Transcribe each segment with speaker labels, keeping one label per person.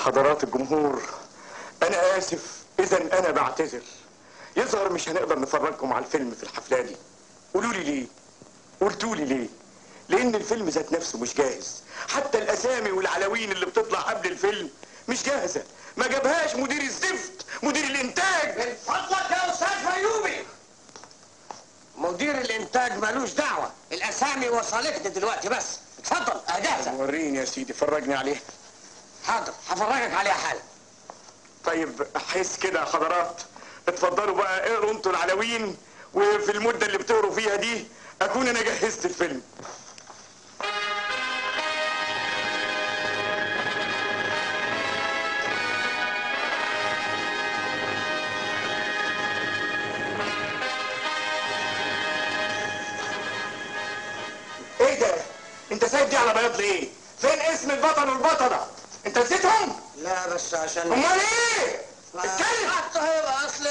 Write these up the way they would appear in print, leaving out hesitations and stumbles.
Speaker 1: حضرات الجمهور، أنا آسف، إذا أنا بعتذر. يظهر مش هنقدر نفرجكم على الفيلم في الحفلة دي. قولوا لي ليه؟ قلتوا لي ليه؟ لأن الفيلم ذات نفسه مش جاهز، حتى الأسامي والعناوين اللي بتطلع قبل الفيلم مش جاهزة، ما جابهاش مدير الزفت، مدير الإنتاج.
Speaker 2: من فضلك يا أستاذ فيومي، مدير الإنتاج ملوش دعوة، الأسامي وصلتني دلوقتي بس. اتفضل، جاهزة.
Speaker 1: وريني يا سيدي، فرجني عليها.
Speaker 2: حاضر، هفرجك عليها حالا.
Speaker 1: طيب احس كده يا حضرات، اتفضلوا بقى اقروا انتوا العناوين، وفي المدة اللي بتقروا فيها دي اكون انا جهزت الفيلم. ايه ده؟ انت سايب دي على بياض ليه؟ فين اسم البطل والبطلة؟ انت نسيتهم؟
Speaker 2: لا بس عشان.
Speaker 1: امال ايه؟ اتكلم.
Speaker 2: طيب اصل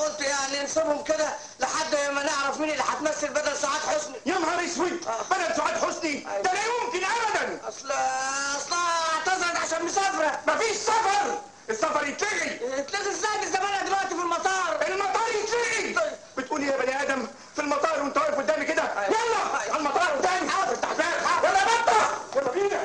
Speaker 2: قلت يعني نسيبهم كده لحد ما نعرف مين اللي هتمثل بدل سعاد حسني.
Speaker 1: يا نهار اسود، بدل سعاد حسني؟ ده لا يمكن ابدا.
Speaker 2: اصلها اعتذرت عشان مسافرة.
Speaker 1: مفيش سفر، السفر يتلغي.
Speaker 2: يتلغي ازاي؟ ده زمانها دلوقتي في المطار.
Speaker 1: المطار يتلغي. بتقول يا بني ادم في المطار وانت واقف قدامي كده؟ يلا على المطار قدامي. افتح الباب. يلا يا بطه، يلا بينا.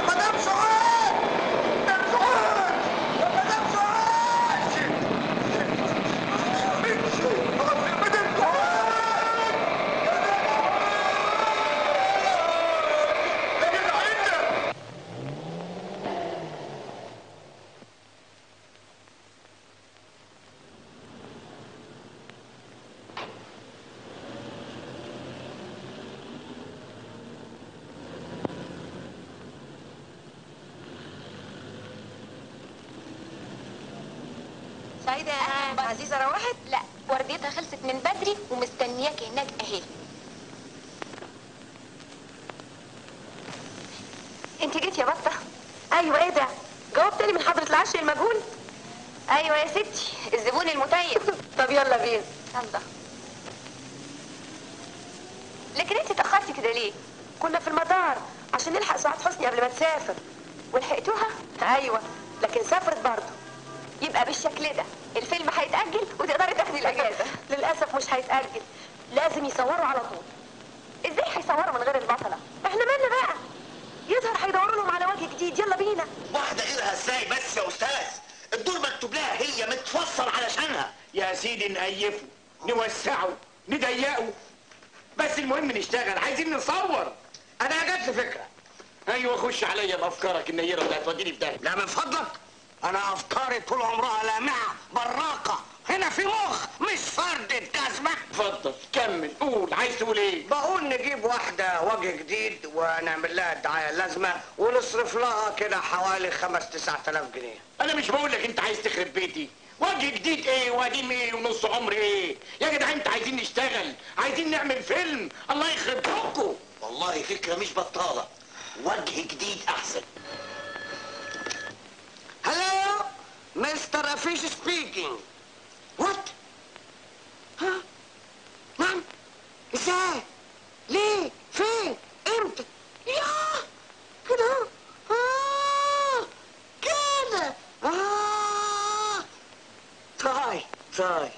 Speaker 2: مدام سعاد.
Speaker 3: سعيدة يا هان. عزيزه روحت؟
Speaker 4: لا، ورديتها خلصت من بدري ومستنياك هناك اهي. انت جيت يا بطه؟
Speaker 3: ايوه. ايه ده؟ جواب تاني من حضره العشر المجهول؟
Speaker 4: ايوه يا ستي، الزبون المتيم.
Speaker 3: طب يلا بينا.
Speaker 4: يلا. لكن انت اتاخرتي كده ليه؟
Speaker 3: كنا في المطار عشان نلحق سعاد حسني قبل ما تسافر.
Speaker 4: ولحقتوها؟
Speaker 3: ايوه، لكن سافرت برضه.
Speaker 4: يبقى بالشكل ده الفيلم هيتأجل وتقدري تاخدي الأجازة.
Speaker 3: للأسف مش هيتأجل، لازم يصوروا على طول.
Speaker 4: ازاي هيصوروا من غير البطلة؟
Speaker 3: احنا مالنا بقى؟ يظهر هيدوروا لهم على وجه جديد. يلا بينا.
Speaker 5: واحدة غيرها ازاي بس يا أستاذ؟ الدور مكتوب لها هي، متفصل علشانها.
Speaker 1: يا سيدي نقيفه، نوسعه، نضيقه، بس المهم نشتغل، عايزين نصور.
Speaker 2: أنا جات لي فكرة.
Speaker 1: ايوه خش عليا بأفكارك النيرة اللي هتوديني في داهية.
Speaker 2: لا من فضلك، أنا أفكاري طول عمرها لامعة براقة، هنا في مخ مش فردة جزمة.
Speaker 1: اتفضل كمل، قول عايز تقول إيه؟
Speaker 2: بقول نجيب واحدة وجه جديد ونعمل لها الدعاية اللازمة ونصرف لها كده حوالي 5-9 آلاف جنيه.
Speaker 1: أنا مش بقول لك أنت عايز تخرب بيتي، وجه جديد إيه وقديم إيه ونص عمر إيه؟ يا جدعان أنت عايزين نشتغل، عايزين نعمل فيلم، الله يخرب بيتكم.
Speaker 5: والله فكرة مش بطالة، وجه جديد أحسن.
Speaker 2: Hello, Mr. Afish speaking. What? ها؟ نعم؟ ازاي؟ ليه؟ فين؟ امتى؟ ياه! كده؟ آه! كده؟ آه! طيب طيب.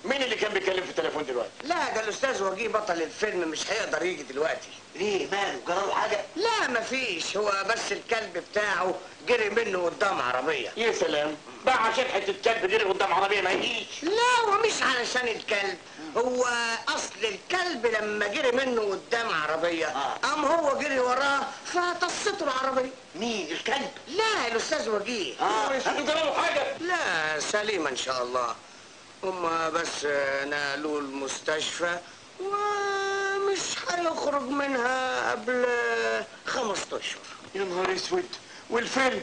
Speaker 1: مين اللي كان بيتكلم في التليفون دلوقتي؟
Speaker 2: لا ده الأستاذ وجيه بطل الفيلم مش هيقدر يجي دلوقتي.
Speaker 5: ليه؟ ماله؟ جراله حاجة؟
Speaker 2: لا مفيش، هو بس الكلب بتاعه جري منه قدام عربية.
Speaker 1: يا سلام، بقى عشان حتة كلب جري قدام عربية ما يجيش؟
Speaker 2: لا هو مش علشان الكلب، هو أصل الكلب لما جري منه قدام عربية قام هو جري وراه فطسته العربية.
Speaker 5: مين؟ الكلب؟
Speaker 2: لا الأستاذ وجيه.
Speaker 1: جراله حاجة؟
Speaker 2: لا سليمة إن شاء الله، هما بس نقلوه المستشفى ومش هيخرج منها قبل 5 أشهر.
Speaker 1: يا نهار اسود، والفيلم؟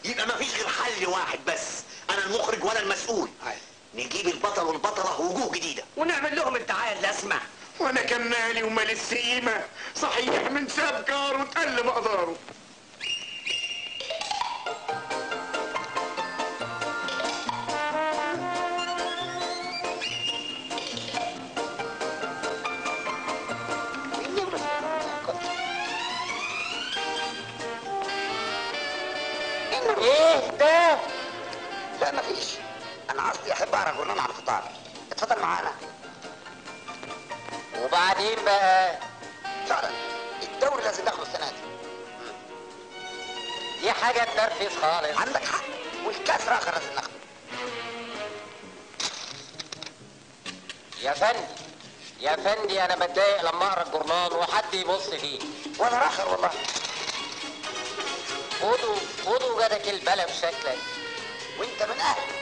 Speaker 5: يبقى مفيش غير حل واحد بس، أنا المخرج وأنا المسؤول. نجيب البطل والبطلة وجوه جديدة
Speaker 2: ونعمل لهم الدعاية اللازمة.
Speaker 1: وأنا كان مالي ومال السيمة، صحيح من ساب جاره اتقل مقداره.
Speaker 6: ايه ده؟ لا مفيش، انا اصلي احب اقرا جورنال على الفطار. اتفضل معانا.
Speaker 7: وبعدين بقى
Speaker 6: فعلا الدوري لازم ناخده السنة دي.
Speaker 7: دي حاجة تنرفز خالص.
Speaker 6: عندك حق، والكاس اخر لازم ناخده.
Speaker 7: يا فندي يا فندي، انا بتضايق لما اقرا الجورنال وحد يبص فيه.
Speaker 6: وانا راخر والله.
Speaker 7: خدوا خدوا جدك البلا في شكلك.
Speaker 6: وانت من اهلك.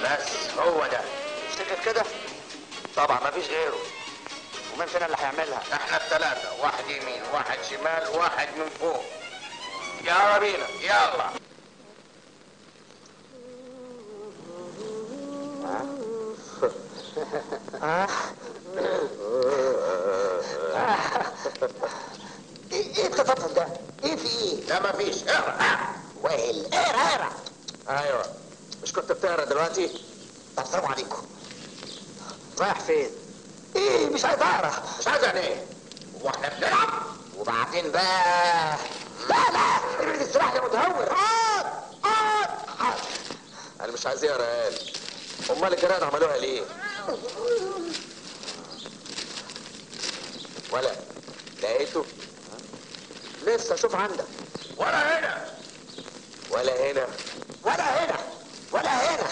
Speaker 8: بس هو ده.
Speaker 6: افتكر كده؟
Speaker 8: طبعا مفيش غيره.
Speaker 6: ومين فينا اللي هيعملها؟
Speaker 8: احنا الثلاثة، واحد يمين، واحد شمال، واحد من فوق. يلا بينا، يلا.
Speaker 6: ايه التطفل ده؟ ايه في ايه؟
Speaker 8: لا مفيش، اقرا.
Speaker 6: وائل اقرا اقرا.
Speaker 8: ايوه، مش كنت بتقرا دلوقتي؟
Speaker 6: طب سلام عليكم.
Speaker 8: رايح فين؟
Speaker 6: ايه مش عايز اقرا.
Speaker 8: مش عايز يعني ايه؟ هو احنا بنلعب؟
Speaker 6: وبعدين بقى لا لا ابعد السلاح يا متهور. اقعد اقعد.
Speaker 8: انا مش عايز اقرا قال. امال الجيران عملوها ليه؟ ولا لقيته؟ لسه شوف عندك. ولا هنا ولا هنا
Speaker 6: ولا هنا ولا هنا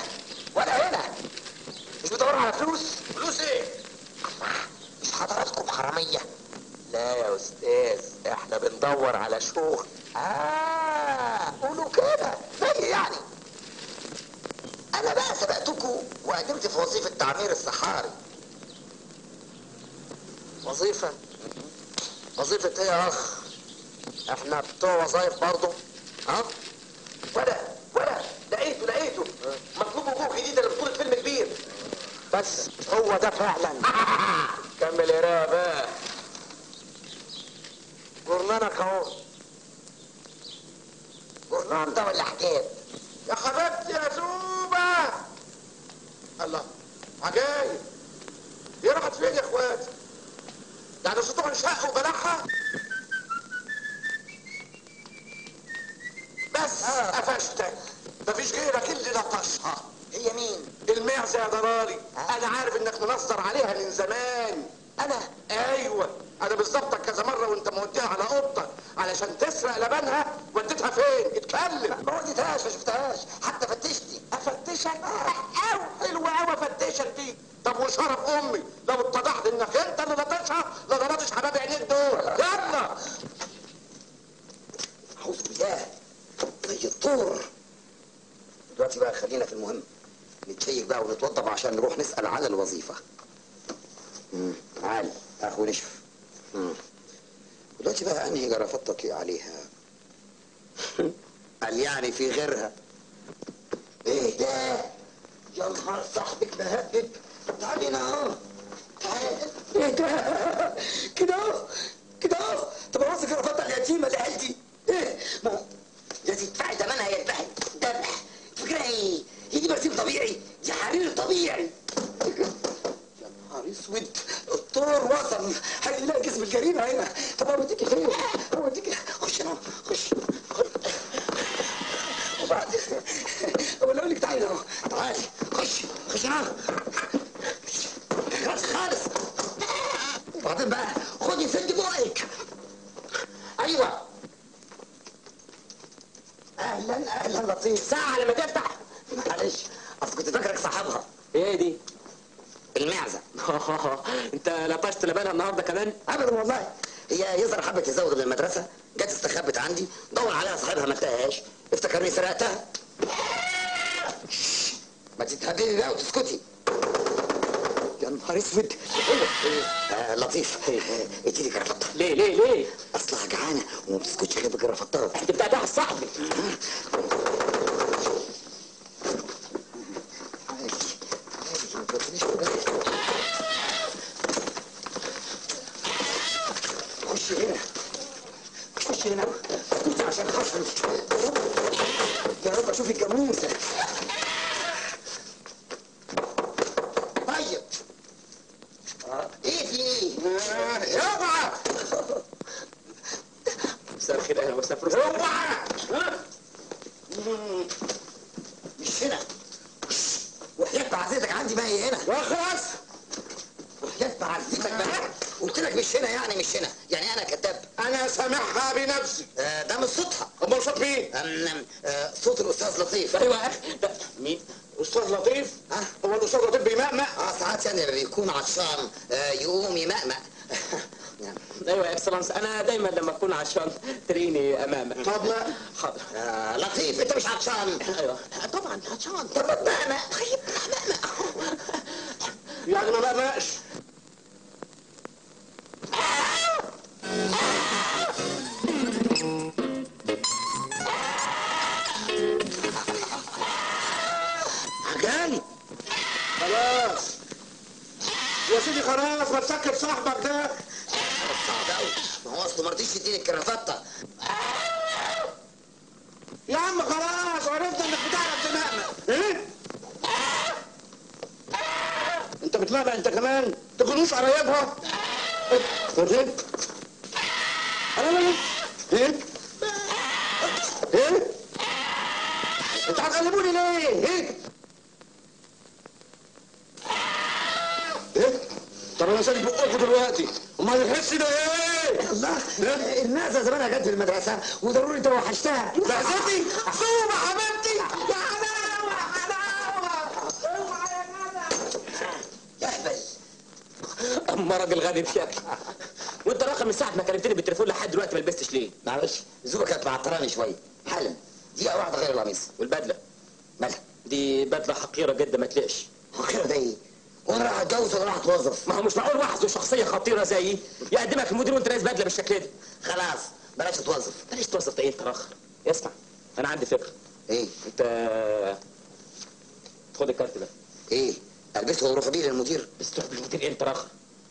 Speaker 6: ولا هنا. مش بتدوروا على فلوس؟
Speaker 8: فلوس ايه؟
Speaker 6: الله، مش حضراتكم حرامية؟
Speaker 8: لا يا استاذ، احنا بندور على شغل.
Speaker 6: قولوا كده زي يعني. انا بقى سبقتكم وقدمت في وظيفة تعمير الصحاري. وظيفة؟ وظيفة ايه يا اخ؟ احنا بتوع وظايف برضه؟ ها؟
Speaker 1: ولا لقيته مطلوب وجوه جديدة لبطولة فيلم كبير.
Speaker 6: بس هو ده فعلا.
Speaker 8: كمل قراءة بقى.
Speaker 6: جورنانك اهو.
Speaker 5: جورنان ده ولا حجاب؟
Speaker 1: يا حبيبتي يا زوبة. الله، عجايب، هي راحت فين يا اخواتي؟ يعني صوتها انشق وبلعها؟ بس قفشتك، مفيش غيرك اللي لطشها.
Speaker 5: هي مين؟
Speaker 1: المعزة يا ضلالي. انا عارف انك منظر عليها من زمان.
Speaker 5: انا؟
Speaker 1: ايوه، انا بالظبط كذا مرة وانت موديها على اوضتك علشان تسرق لبنها. وديتها فين؟ اتكلم.
Speaker 5: ما وديتهاش، ما شفتهاش، حتى فتشتني.
Speaker 1: افتشك؟ او حلوة قوي افتشك دي. طب وشرف امي لو اتضحت انك انت اللي لطشها لضربتش حباب عينيك دول. يلا.
Speaker 5: اعوذ بالله، زي الطور. دلوقتي بقى خلينا في المهم، نتشيك بقى ونتوضب عشان نروح نسأل على الوظيفة. تعال اخو نشف. دلوقتي بقى انهي جرفتك عليها؟ قال يعني في غيرها. ايه ده؟ يا نهار صاحبك مهبب. تعال هنا اهو، تعال. ايه ده؟ كده اهو، كده اهو. طب ابص جرفتها اليتيمة لعيلتي. ايه؟ ما ده تدفعي ثمنها يا ذبح ذبح. فكرة ايه؟ هي دي برسيم طبيعي؟ دي حرير طبيعي. يا نهار اسود، الطور وصل، هيلاقي جسم الجريمة هنا. طب اوديكي فين؟ اوديكي. خش اهو، خش. وبعد ولا اقول لك تعالي اهو، تعالي خش خش اهو. خلاص خالص. وبعدين بقى خدي سد بقك. ايوه. اهلا اهلا لطيف.
Speaker 7: ساعة لما تفتح.
Speaker 5: معلش، اصل كنت فاكرك صاحبها.
Speaker 7: ايه دي؟
Speaker 5: المعزه.
Speaker 7: انت لطشت لبنها النهارده كمان؟
Speaker 5: ابدا والله، هي يظهر حبت تزوغ من المدرسة، جت استخبت عندي، دور عليها صاحبها ما لقاهاش، افتكرني سرقتها. ما تتهددي بقى وتسكتي. يا نهار اسود. لطيف، اديني جرافطه.
Speaker 7: ليه ليه ليه؟
Speaker 5: اصلها جعانة وما بتسكتش غير بجرافتها.
Speaker 7: انت بتاعتها صاحبي.
Speaker 5: تعالي تعالي، ما تبطليش. خشي هنا، خشي هنا، اسكتي عشان خاطري. يا رب اشوف الجاموسة. طيب ايه في ايه؟
Speaker 1: اوعى.
Speaker 7: مساء الخير. اهلا وسهلا.
Speaker 1: اوعى.
Speaker 5: مش هنا، وحياة معزتك عندي ما هي هنا.
Speaker 1: واخلص.
Speaker 5: وحياة معزتك بقى، قلت لك مش هنا يعني مش هنا، يعني انا كذاب؟
Speaker 1: انا سامعها بنفسي.
Speaker 5: ده مش صوتها.
Speaker 1: امال صوت مين؟
Speaker 5: صوت الاستاذ لطيف.
Speaker 7: ايوه يا اخي. ده مين؟
Speaker 1: استاذ لطيف؟
Speaker 5: ها؟
Speaker 1: هو الاستاذ لطيف بيمأمأ؟
Speaker 5: ساعات يعني لما بيكون عطشان يقوم يمأمأ.
Speaker 7: ايوه يا excellence، انا دايما لما اكون عطشان تريني امامك.
Speaker 1: طب ما
Speaker 7: حاضر.
Speaker 5: لطيف، انت مش عطشان؟
Speaker 7: ايوه طبعا عطشان.
Speaker 5: طب ما تمأمأ.
Speaker 7: طيب مأمأ.
Speaker 1: يعني ما مأمأش. عجالي. خلاص يا سيدي، خلاص ما تسكت صاحبك ده.
Speaker 5: صعب قوي، ما هو اصله ما رضيش يديني الكرافته.
Speaker 1: يا عم خلاص، عرفت انك بتعرف تمأمأ. ايه؟ انت بتمأمأ انت كمان؟ تكونوش قرايبها؟ ايه؟ ايه؟ ايه؟ انتوا هتغلبوني ليه؟ ايه؟ ايه؟ طب انا سالك بقكم دلوقتي، امال الحس ده ايه؟
Speaker 5: الله، المعزه زمانها جت في المدرسة وضروري انت وحشتها.
Speaker 1: معزتي؟ سوبه حبيبتي، يا حلاوة حلاوة. اوعى يا جدع.
Speaker 5: يا اهبل.
Speaker 7: اما راجل غبي بشكل. وانت رقم من ساعة ما كلمتني بالتليفون لحد دلوقتي ما لبستش ليه؟
Speaker 5: معلش، زوبه كانت معطراني شوية. حالا دقيقة واحدة غير القميص.
Speaker 7: والبدله؟
Speaker 5: مالها؟
Speaker 7: دي بدله حقيرة جدا ما تليقش.
Speaker 5: حقيرة ده ايه؟ وانا راح اتجوز ولا راح اتوظف؟
Speaker 6: ما هو مش معقول واحد ذو شخصية خطيرة زيي يقدمك المدير وانت لابس بدله بالشكل ده.
Speaker 5: خلاص بلاش اتوظف.
Speaker 6: بلاش توظف ايه انت اخر؟ اسمع انا عندي فكرة.
Speaker 5: ايه؟
Speaker 6: انت خد الكارت ده.
Speaker 5: ايه؟ البسه واروح بيه للمدير؟
Speaker 6: بس تروح بالمدير ايه انت اخر؟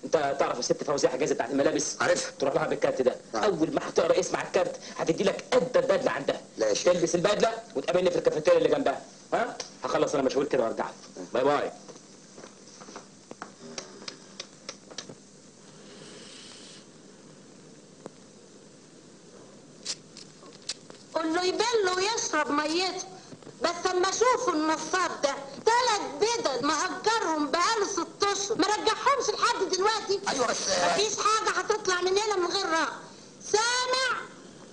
Speaker 6: انت تعرف الست فوزيه حجازي بتاعت الملابس؟
Speaker 5: عارفها.
Speaker 6: تروح لها بالكارت ده. اول ما هتقرا اسم على الكارت هتدي لك قد البدلة عندها.
Speaker 5: لا يا شيخ.
Speaker 6: تلبس البدلة وتقابلني في الكافيتيريا اللي جنبها. ها؟ هخلص انا مشغول كده وارجع لك. bye bye.
Speaker 9: قول له يبل ويشرب ميته، بس اما اشوفه النصاب ده 3 بدل مهجرهم بقاله 6 اشهر ما رجعهمش لحد دلوقتي.
Speaker 5: ايوه بس
Speaker 9: مفيش حاجة هتطلع من هنا من غير رهن. سامع؟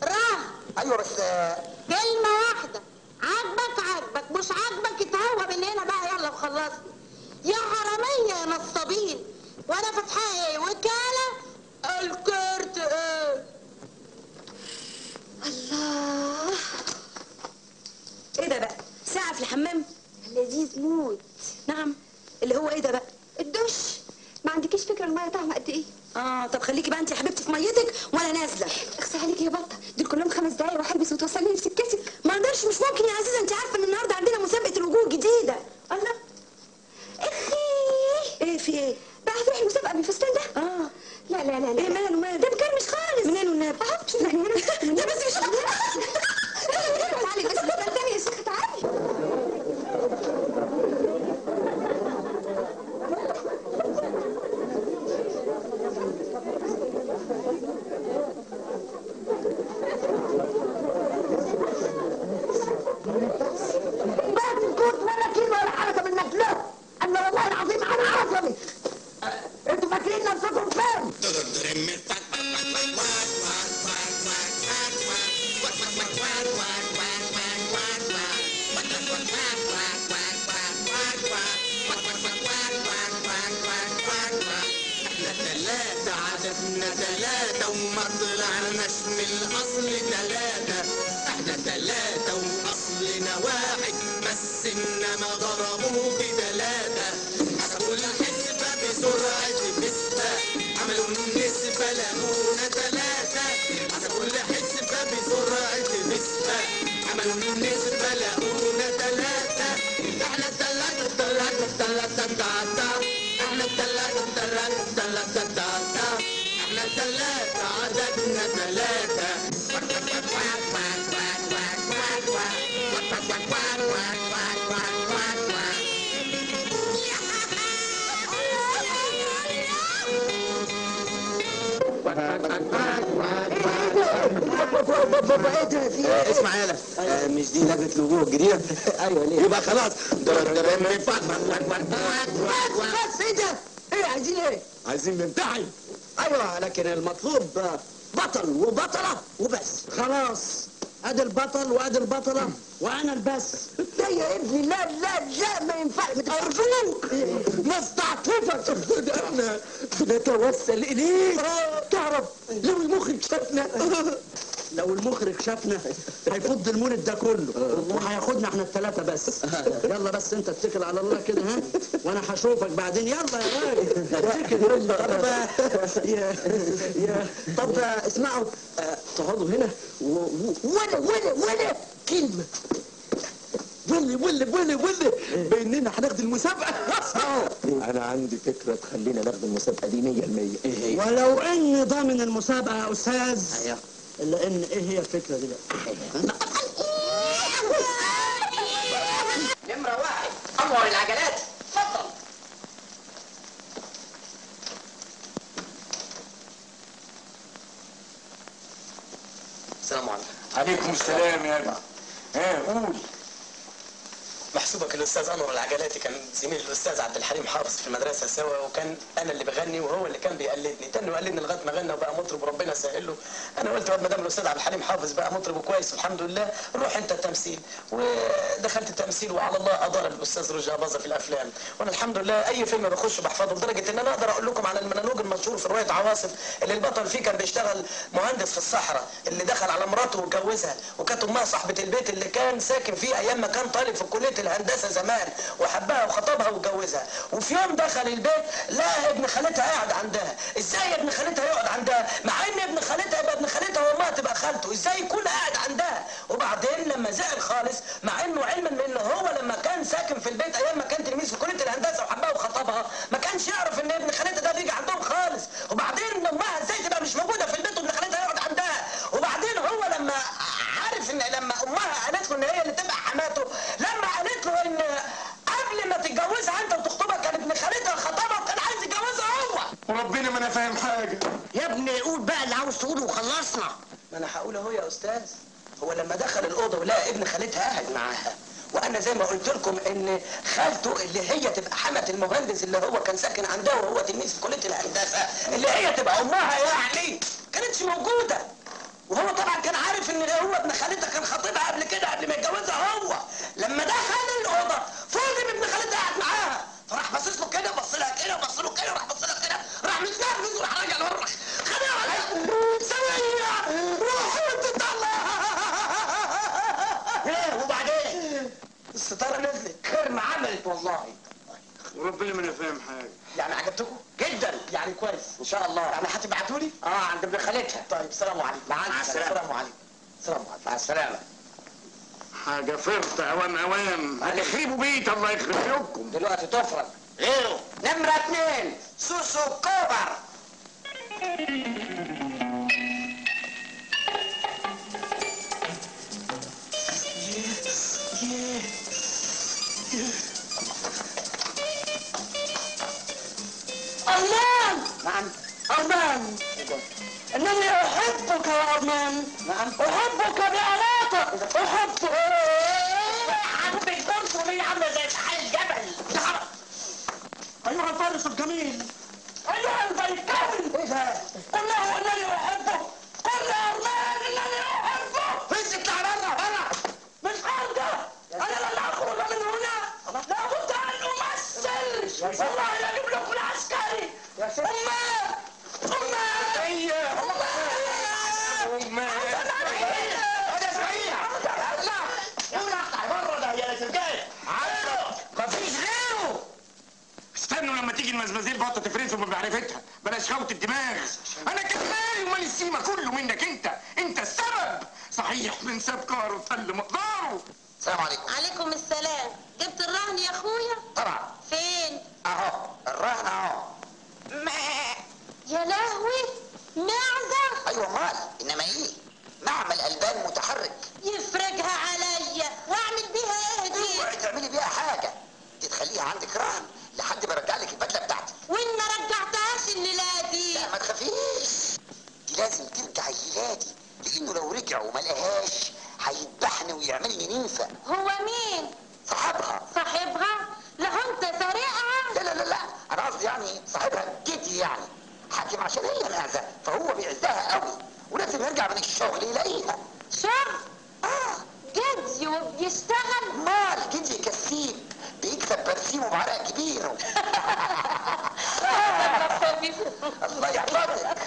Speaker 9: رهن.
Speaker 5: ايوه بس
Speaker 9: كلمة واحدة، عاجبك عاجبك، مش عاجبك اتهوى من هنا بقى. يلا وخلصنا يا حرامية يا نصابين. وانا فاتحة ايه؟ وكالة الكارت ايه؟
Speaker 3: الله، ايه ده بقى؟ ساعة في الحمام؟
Speaker 4: لذيذ موت.
Speaker 3: نعم، اللي هو ايه ده بقى؟
Speaker 4: الدش. ما عندكيش فكرة المية طعمها قد ايه؟
Speaker 3: طب خليكي بقى انت يا حبيبتي في ميتك وانا نازلة.
Speaker 4: اخصي عليكي يا بطة، دول كلهم 5 دقايق وهلبس وتوصليني في سكتك.
Speaker 3: ما اقدرش، مش ممكن يا عزيزة، انت عارفة ان النهارده عندنا مسابقة الوجوه الجديدة. الله،
Speaker 4: اخي
Speaker 3: ايه في ايه؟
Speaker 4: بقى هتروحي المسابقة بالفستان ده؟ لا لا لا لا.
Speaker 3: ايه ماله ماله؟ ده مكرمش خالص. منين والنبي؟
Speaker 4: اهو شوفي من هنا.
Speaker 3: ده بس مش
Speaker 4: تعالي بس تعالي يا شيخة تعالي.
Speaker 9: ما بنكوت ولا كلمة ولا حركة منك. لا انا والله العظيم انا عصبي. انتوا فاكرين نفسكم فين؟
Speaker 10: احنا 3 عددنا 3 وما طلعناش من الاصل 3. احنا 3 واصلنا 1 بس انما ضربوه ب3. حسبوا الحسبة بسرعة نسبة، عملوا النسبة لقونا 3. حسبوا الحسبة بسرعة نسبة، عملوا النسبة لقونا 3. احنا 3 3 3 3. احنا 3 3 3 3. احنا 3 عددنا 3.
Speaker 5: اسمع يالا، مش دي لجنة الوجوه الجديدة؟ ايوه ليه؟ يبقى خلاص.
Speaker 9: بس بس ايه ده؟ ايه عايزين ايه؟
Speaker 1: عايزين نمتحن.
Speaker 5: ايوه لكن المطلوب بطل وبطلة وبس.
Speaker 2: خلاص ادي البطل وادي البطلة وانا البس.
Speaker 9: لا يا ابني لا لا لا ما ينفعش.
Speaker 1: ارجوك نستعطفك، احنا بنتوسل اليك. تعرف لو المخرج شافنا،
Speaker 2: لو المخرج شافنا هيفض المولد ده كله وهياخدنا احنا ال3 بس. يلا بس انت اتكل على الله كده، ها، وانا هشوفك بعدين. يلا يا راجل اتكل. يلا.
Speaker 5: طب يا يا طب اسمعوا، تقعدوا هنا ولا ولا ولا كلمة.
Speaker 1: ولي ولي ولي ولي باننا هناخد المسابقة. انا عندي فكرة تخلينا ناخد المسابقة دي 100%.
Speaker 5: ايه هي؟
Speaker 2: ولو ان ضامن المسابقة يا استاذ.
Speaker 5: ايوه.
Speaker 2: الا ان ايه هي الفكرة دي بقى؟
Speaker 7: نمرة 1 انور العجلات. اتفضل.
Speaker 6: السلام عليكم.
Speaker 1: عليكم السلام يا ابني. ها قول.
Speaker 11: محسوبك الاستاذ انور العجلاتي كان زميل الاستاذ عبد الحليم حافظ في المدرسة سوا، وكان انا اللي بغني وهو اللي كان بيقلدني، تاني وقلدني لغاية ما غنى وبقى مطرب وربنا سهل له. انا قلت ما دام الاستاذ عبد الحليم حافظ بقى مطرب وكويس والحمد لله، روح انت التمثيل. ودخلت التمثيل وعلى الله ادار الاستاذ رجاء باظه في الافلام، وانا الحمد لله اي فيلم بخشه بحفظه، لدرجة ان انا اقدر اقول لكم على المونولوج المشهور في رواية عواصف اللي البطل فيه كان بيشتغل مهندس في الصحراء، اللي دخل على مراته واتجوزها، وكانت امها صاحبه البيت اللي كان ساكن فيه ايام ما كان طالب في كليه الهندسة. الهندسة زمان، وحبها وخطبها واتجوزها، وفي يوم دخل البيت لقى ابن خالتها قاعد عندها. ازاي ابن خالتها يقعد عندها؟ مع ان ابن خالتها يبقى ابن خالتها وامها تبقى خالته، ازاي يكون قاعد عندها؟ وبعدين لما زعل خالص، مع انه علما بان هو لما كان ساكن في البيت ايام ما كان تلميذ في كليه الهندسة وحبها وخطبها، ما كانش يعرف ان ابن خالتها ده بيجي عندهم خالص. وبعدين امها ازاي تبقى مش موجودة في البيت وابن خالتها يقعد عندها؟ وبعدين هو لما عارف ان لما امها قالت له ان هي اللي تبقى حماته، لما قالت له ان قبل ما تتجوزها انت وتخطبها كان ابن خالتها خطبها وكان عايز يتجوزها هو.
Speaker 1: وربنا ما انا فاهم حاجة
Speaker 5: يا ابني، قول بقى اللي عاوز تقوله وخلصنا.
Speaker 11: ما انا هقول اهو يا استاذ. هو لما دخل الاوضة ولقى ابن خالتها قاعد معاها، وانا زي ما قلت لكم ان خالته اللي هي تبقى حمة المهندس اللي هو كان ساكن عندها وهو تلميذ في كليه الهندسة، اللي هي تبقى امها يعني، كانتش موجودة. وهو طبعا كان عارف ان هو ابن خالتها كان خطيبها قبل كده، قبل ما يتجوزها هو. لما دخل الاوضة فوجئ بابن خالتها قاعد معاها، فراح باصص له كده، بص لها كده، وبص له كده، وراح بص لها كده، راح متنرفز وراح راجع لورا، خدها سويه روح وانت طلع.
Speaker 5: ايه وبعدين؟
Speaker 11: الستارة نزلت.
Speaker 5: خير ما عملت والله.
Speaker 1: وربنا ما انا فاهم حاجة.
Speaker 11: يعني عجبتكم؟
Speaker 5: جدا.
Speaker 11: يعني كويس
Speaker 5: ان شاء الله.
Speaker 11: يعني هتبعتوا لي؟
Speaker 5: اه عند ابن خالتها.
Speaker 11: طيب سلام عليكم.
Speaker 5: مع السلامة.
Speaker 11: السلام عليكم. السلام عليكم.
Speaker 5: مع السلامة.
Speaker 1: حاجة فرطه اوام اوام، هتخربوا بيت الله يخرب بيوتكم.
Speaker 5: دلوقتي تفرج غيره. نمره 2 سوسو كوبر.
Speaker 2: أرمان.
Speaker 5: نعم.
Speaker 2: أرمان، إنني أحبك يا أرمان.
Speaker 5: نعم.
Speaker 2: أحبك بألاطة، أحبك.
Speaker 5: عندك برضه عاملة زي سحال الجبل.
Speaker 2: أيها الفارس الجميل، أيها البيكاوي،
Speaker 5: إيه ده؟
Speaker 2: قل له إنني أحبه، قل لأرمان إنني أحبه.
Speaker 5: بس اطلع بره بره.
Speaker 2: مش قادر، أنا لن أخرج من هنا، لابد أن أمثل. والله لا أجيب لكم العسكري. أمال أمال أمال.
Speaker 5: هذا صحيح. اطلع قول اطلع بره، ده يا رجاله مفيش غيره.
Speaker 1: استنوا لما تيجي المزمزيل بطه تفرزهم بمعرفتها، بلاش خوت الدماغ. انا كان مالي ومال السيما، كله منك انت، انت السبب. صحيح من ساب كاره وطل مقداره.
Speaker 6: السلام عليكم.
Speaker 9: عليكم السلام. جبت الرهن يا اخويا؟
Speaker 6: طبعا.
Speaker 9: فين؟
Speaker 6: اهو الرهن اهو.
Speaker 9: يا لهوي، معزة؟
Speaker 6: ايوه امال، انما ايه؟ معمل البان متحرك.
Speaker 9: يفرجها عليا، واعمل بيها ايه دي؟
Speaker 6: اوعي تعملي بيها حاجة، دي تخليها عندك رهن لحد ما ارجع لك البدلة بتاعتك.
Speaker 9: وان ما رجعتهاش الليلة دي؟
Speaker 6: لا ما تخافيش، دي لازم ترجع الليلة دي، لانه لو رجع وما لقاهاش هيذبحني ويعملني نيفه.
Speaker 9: هو مين؟
Speaker 6: صاحبها.
Speaker 9: صاحبها؟ لا انت سارقها؟
Speaker 6: لا لا لا لا، انا قصدي يعني صاحبها جدي، يعني حاكم عشان هي معزة فهو بيعزها قوي، ولازم يرجع من الشغل يلاقيها.
Speaker 9: شغل؟
Speaker 6: اه
Speaker 9: جدي وبيشتغل؟
Speaker 6: مال جدي كسيب، بيكسب برسيمه بعرق كبير. الله يحفظك.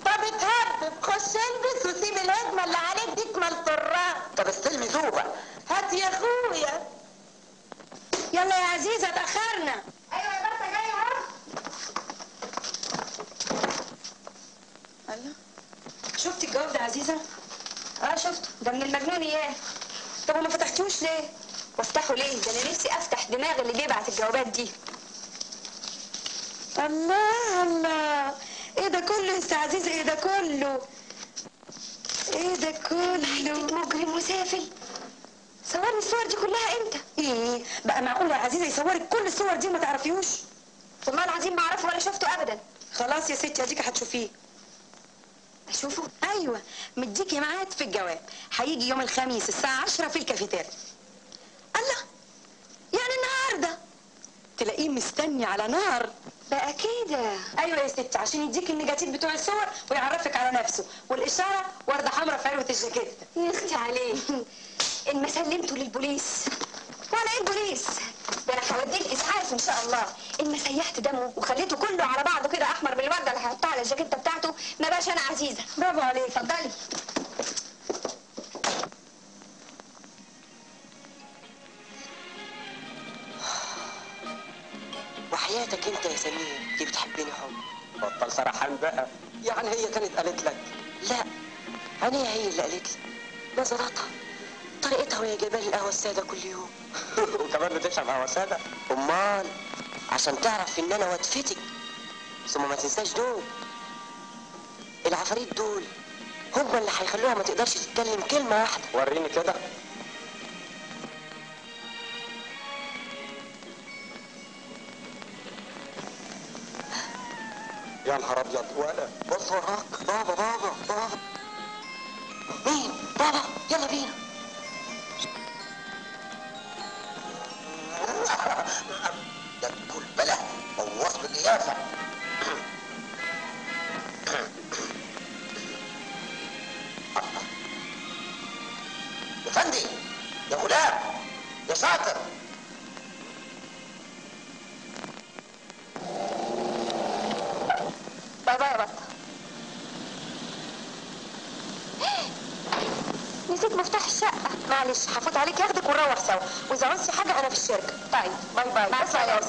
Speaker 9: طب اتهبب، خش البس وسيب الهدمه اللي عليك دي تمل طرها.
Speaker 6: طب استلمي زوبه.
Speaker 9: هات يا اخويا.
Speaker 3: يلا يا عزيزه اتاخرنا.
Speaker 9: ايوه يا بطه جاية اهو.
Speaker 3: الله، شفتي الجواب ده يا عزيزه؟ اه شفته، ده من المجنون اياه. طب وما فتحتوش ليه؟ وافتحه ليه؟ ده انا نفسي افتح دماغ اللي بيبعت الجوابات دي. الله الله، ايه ده كله يا استاذ عزيزه؟ ايه ده كله؟ ايه ده كله؟ مجرم وسافل. صورني الصور دي كلها امتى؟ ايه بقى معقول يا عزيزه يصورك كل الصور دي وما تعرفيهوش؟ والله العظيم ما اعرفه ولا شفته ابدا. خلاص يا ستي اديكي هتشوفيه. اشوفه؟ ايوه، مديكي ميعاد في الجواب، هيجي يوم الخميس الساعة 10 في الكافيتيريا. الله، يعني النهارده تلاقيه مستني على نار. بقى كده؟ ايوه يا ستي، عشان يديكي النيجاتيف بتوع الصور ويعرفك على نفسه، والاشارة ورده حمراء في عروة الجاكيت. يا اختي عليه، ان ما سلمته للبوليس. وعلى ايه البوليس؟ ده انا هوديه الاسعاف ان شاء الله. ان ما سيحت دمه وخليته كله على بعضه كده احمر بالورده اللي هحطها على الجاكيته بتاعته، ما بقاش انا عزيزه. برافو عليك، اتفضلي.
Speaker 12: افتكرتك انت يا سمير اللي بتحبني حب.
Speaker 7: بطل سرحان بقى. يعني هي كانت قالت لك؟
Speaker 12: لا، عينيها هي اللي قالت لي، نظراتها، طريقتها وهي جايبه لي القهوة السادة كل يوم.
Speaker 7: وكمان بتشرب قهوة ساده؟
Speaker 12: امال، عشان تعرف ان انا واتفتك. ثم ما تنساش دول العفاريت، دول هم اللي هيخلوها ما تقدرش تتكلم كلمة واحدة.
Speaker 7: وريني كده. يا نهار ابيض، ولا بص وراك. بابا بابا بابا.
Speaker 12: مين؟ بابا. يلا بينا.
Speaker 6: ده كل بلا بوظ له القيافه. يا فندي، يا غلام، يا شاطر.
Speaker 4: bye bye يا بطة. نسيت مفتاح الشقة، معلش هفوت عليك ياخدك ونروح سوا، وإذا عوزتي حاجة أنا في الشركة. طيب bye bye. مع السلامة.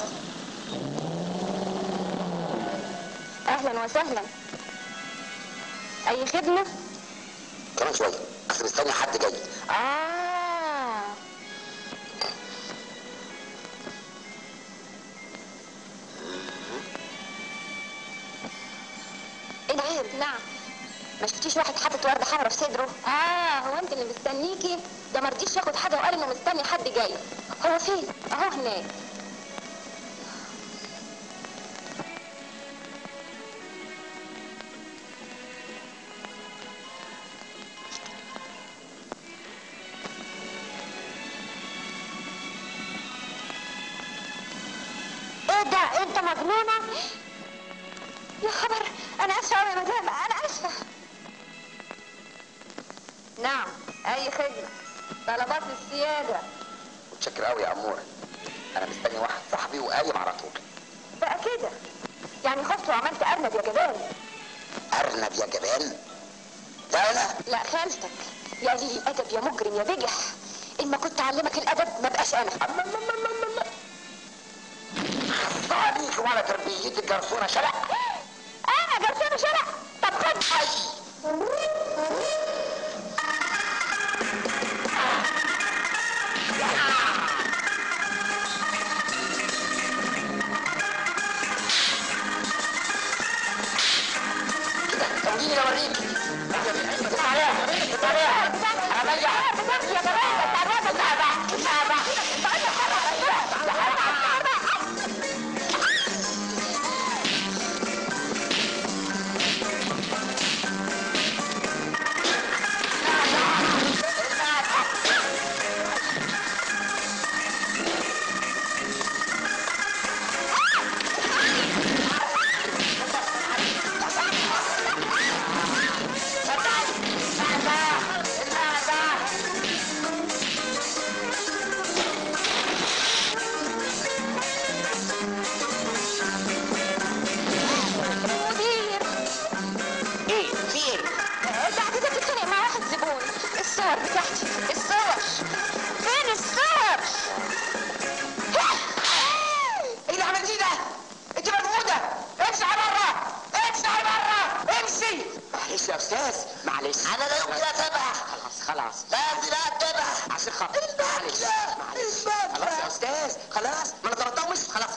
Speaker 4: أهلا وسهلا. أي خدمة؟
Speaker 6: كمان شوية، أصل مستني حد جاي.
Speaker 4: إنعام. نعم. ما شفتيش واحد حاطط وردة حمرا في صدره؟ هو انت اللي مستنيكي؟ ده ما رضيش ياخد حاجة وقال انه مستني حد جاي. هو فين؟ اهو هناك. ايه ده؟ انت مجنونة؟ يا خبر، انا اسفة قوي يا مدام، انا اسفة. نعم، اي خدمة؟ طلبات السيادة.
Speaker 6: متشكر قوي يا امورة، انا مستني واحد صاحبي وقايم على طول.
Speaker 4: بقى كده يعني خفت وعملت ارنب يا جبان؟
Speaker 6: ارنب يا جبان؟ ده انا؟
Speaker 4: لا خالتك. يا قليل الادب يا مجرم يا بجح، ان ما كنت اعلمك الادب ما بقاش انا.
Speaker 6: خص عليك وعلى تربيتك الجرسونة شلق.
Speaker 4: انا جرسونة شلق؟ طب خد.
Speaker 6: كده توريني اوريكي. تعالى تعالى
Speaker 4: الصور بتاعتي، الصور فين؟ الصور
Speaker 6: ايه اللي عملتيه ده؟ انت مجنونة! امشي على بره، امشي على بره، امشي.
Speaker 7: معلش يا استاذ، معلش.
Speaker 6: انا لا يمكن اسيبها.
Speaker 7: خلاص خلاص،
Speaker 6: لازم اقتلها
Speaker 7: عشان خاطر. معلش معلش، خلاص يا استاذ، خلاص، ما انا ضربتها ومشيت خلاص.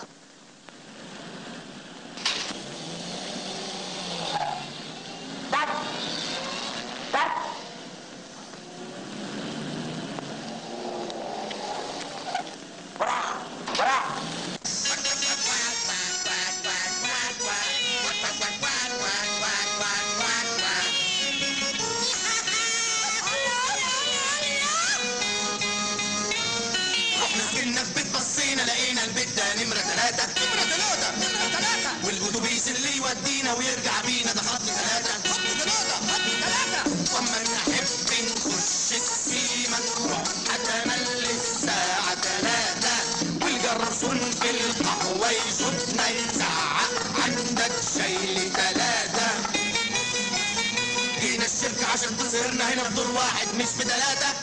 Speaker 10: والاتوبيس اللي يودينا ويرجع بينا ده خط 3، خط 3، خط 3. واما نحب نخش السيما نروح اتملي الساعة 3، والجرسون في القهوة يشوفنا يزعق عندك شاي 3. جينا الشركة عشان تظهرنا هنا في دور واحد مش في 3،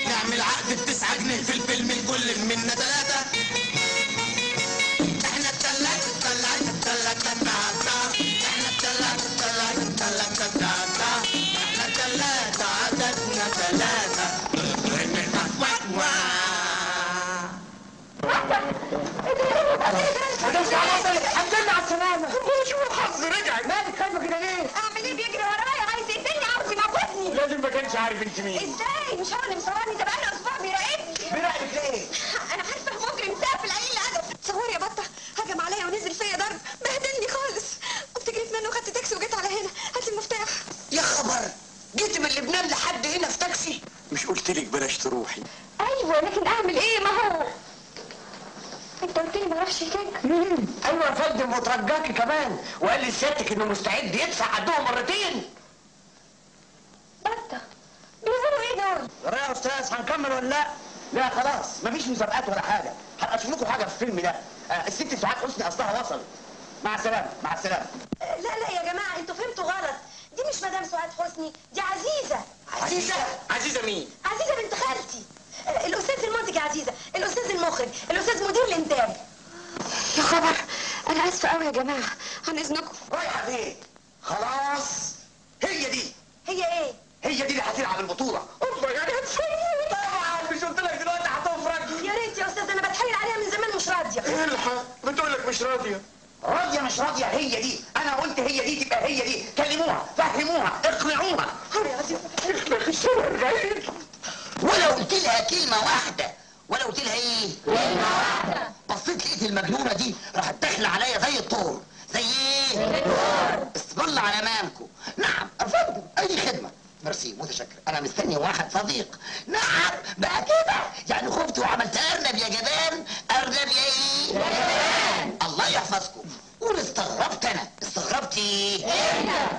Speaker 10: نعمل عقد ب9 جنيه في الفيلم الكل منا 3.
Speaker 5: السلامة.
Speaker 1: شوف الحظ رجعت.
Speaker 5: مالك خايفة كده ليه؟
Speaker 3: اعمل ايه؟ بيجري ورايا عايز يقتلني، عاوز يموتني.
Speaker 1: لازم ما كانش عارف انت مين.
Speaker 3: ازاي؟ مش هو اللي مصورني ده، بقاله اسبوع بيراقبني.
Speaker 5: بيراقبك ليه؟
Speaker 3: انا عارفه مجرم سافل قليل الادب. تصور يا بطه هجم عليا ونزل فيا ضرب، بهدلني خالص. قمت جريت منه وخدت تاكسي وجيت على هنا. هات المفتاح.
Speaker 5: يا خبر، جيت من لبنان لحد هنا في تاكسي؟
Speaker 1: مش قلت لك بلاش تروحي؟
Speaker 3: ايوه لكن اعمل ايه؟ ما هو انت قلت لي ما اروحش هناك.
Speaker 5: ايوه يا فندم، وترجاكي كمان، وقال لسيادتك انه مستعد يدفع قدهم مرتين.
Speaker 3: بطه بيقولوا ايه دول؟
Speaker 5: يا استاذ هنكمل ولا لا؟ لا خلاص، مفيش مسابقات ولا حاجة، هبقى اشوف لكم حاجة في الفيلم ده. الست سعاد حسني اصلها وصلت. مع السلامة، مع السلامة.
Speaker 12: لا لا يا جماعة، انتوا فهمتوا غلط، دي مش مدام سعاد حسني، دي عزيزه.
Speaker 5: عزيزه؟
Speaker 1: عزيزه مين؟
Speaker 12: عزيزه بنت خالتي. الاستاذ المنتج عزيزه، الاستاذ المخرج، الاستاذ مدير الانتاج.
Speaker 3: يا خبر، انا اسفه قوي يا جماعة، عن اذنكم.
Speaker 5: رايحة فين؟ خلاص هي دي.
Speaker 12: هي ايه؟
Speaker 5: هي دي اللي هتلعب البطولة.
Speaker 1: الله يعني هتفوت. طبعا مش قلت لك دلوقتي هتفرج؟
Speaker 12: يا ريت يا استاذ، انا بتحايل عليها من زمان مش راضية.
Speaker 1: الحق، بتقول لك مش راضية.
Speaker 5: راضية مش راضية، هي دي، انا قلت هي دي تبقى هي دي. كلموها، فهموها، اقنعوها.
Speaker 12: يا عزيزه
Speaker 1: اخلق الشر الغير.
Speaker 6: ولا قلت لها كلمة واحدة، ولا قلت لها ايه؟ كلمة واحدة. بصيت لقيت المجنونة دي راحت داخله عليا زي الطور. زي ايه؟ الطور. اسم الله على مامكو. نعم يا فندم، اي خدمة. ميرسي، متشكر، انا مستني واحد صديق. نعم بقى كده يعني، خفت وعملت ارنب يا جبان. ارنب يا ايه؟ جبان. الله يحفظكم. واستغربت انا، استغربت ايه؟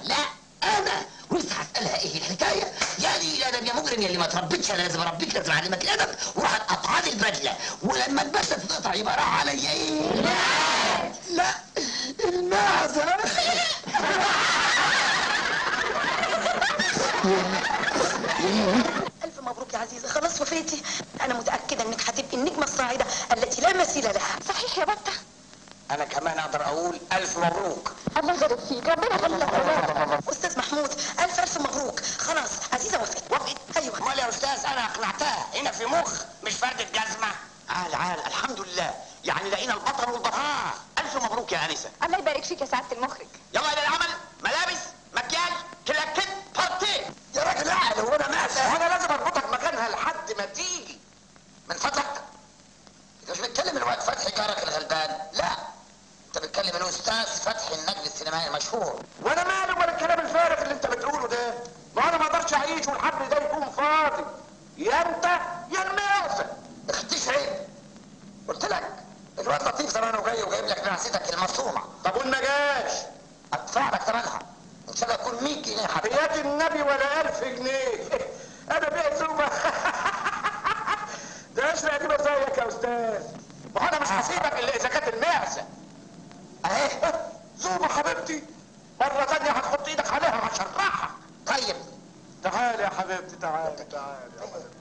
Speaker 6: لا انا ولسه هسالها ايه الحكاية؟ يا دي الادب يا مجرم، يا اللي ما تربيتش، انا لازم اربيك، لازم اعلمك الادب. وراحت قطعاني البدلة، ولما البدلة تتقطع يبقى راح عليا ايه؟ لا المعزه.
Speaker 12: ألف مبروك يا عزيزة، خلاص وفيتي. أنا متأكدة إنك هتبقي النجمة الصاعدة التي لا مثيل لها.
Speaker 3: صحيح يا بطة؟
Speaker 8: أنا كمان أقدر أقول ألف مبروك.
Speaker 4: الله يبارك فيك، ربنا يخليك.
Speaker 12: أستاذ محمود، ألف ألف مبروك. خلاص عزيزة وافقت.
Speaker 8: وافقت؟
Speaker 12: أيوه.
Speaker 8: أمال يا أستاذ أنا أقنعتها، هنا في مخ مش فردة جزمة.
Speaker 5: عال عال، الحمد لله، يعني لقينا البطل والبطل. ألف مبروك يا أنسة.
Speaker 4: الله يبارك فيك يا سعادة المخرج.
Speaker 5: يلا إلى العمل، ملابس، مكياج، كلاكيت، بارتيه.
Speaker 6: يا راجل اعقل، هو انا معزة؟
Speaker 8: انا لازم اربطك مكانها لحد ما تيجي.
Speaker 6: من فضلك، انت مش بتكلم الواد فتحي جارك الغلبان، لا انت بتكلم الاستاذ فتحي النجم السينمائي المشهور.
Speaker 8: وانا مالي ولا الكلام الفارغ اللي انت بتقوله ده؟ ما انا ما اقدرش اعيش والحبل ده يكون فاضي. يا انت يا المعزه.
Speaker 6: اختيش عيب، قلت لك الواد لطيف زمانه جاي وجايب لك معزتك المصومه.
Speaker 8: طب وان ما جاش؟
Speaker 6: ادفع لك ثمنها ان شاء الله يكون 100 جنيه حتى.
Speaker 8: حياة النبي ولا 1000 جنيه. انا بيع زوبه. ده اشرق دي زيك يا استاذ. ما انا مش هسيبك الا اذا كانت المعزه.
Speaker 6: اهي
Speaker 8: زوبه حبيبتي، مرة ثانية هتحط ايدك عليها هشرحها.
Speaker 6: طيب
Speaker 8: تعالي يا حبيبتي، تعالي تعالي يا حبيبتي.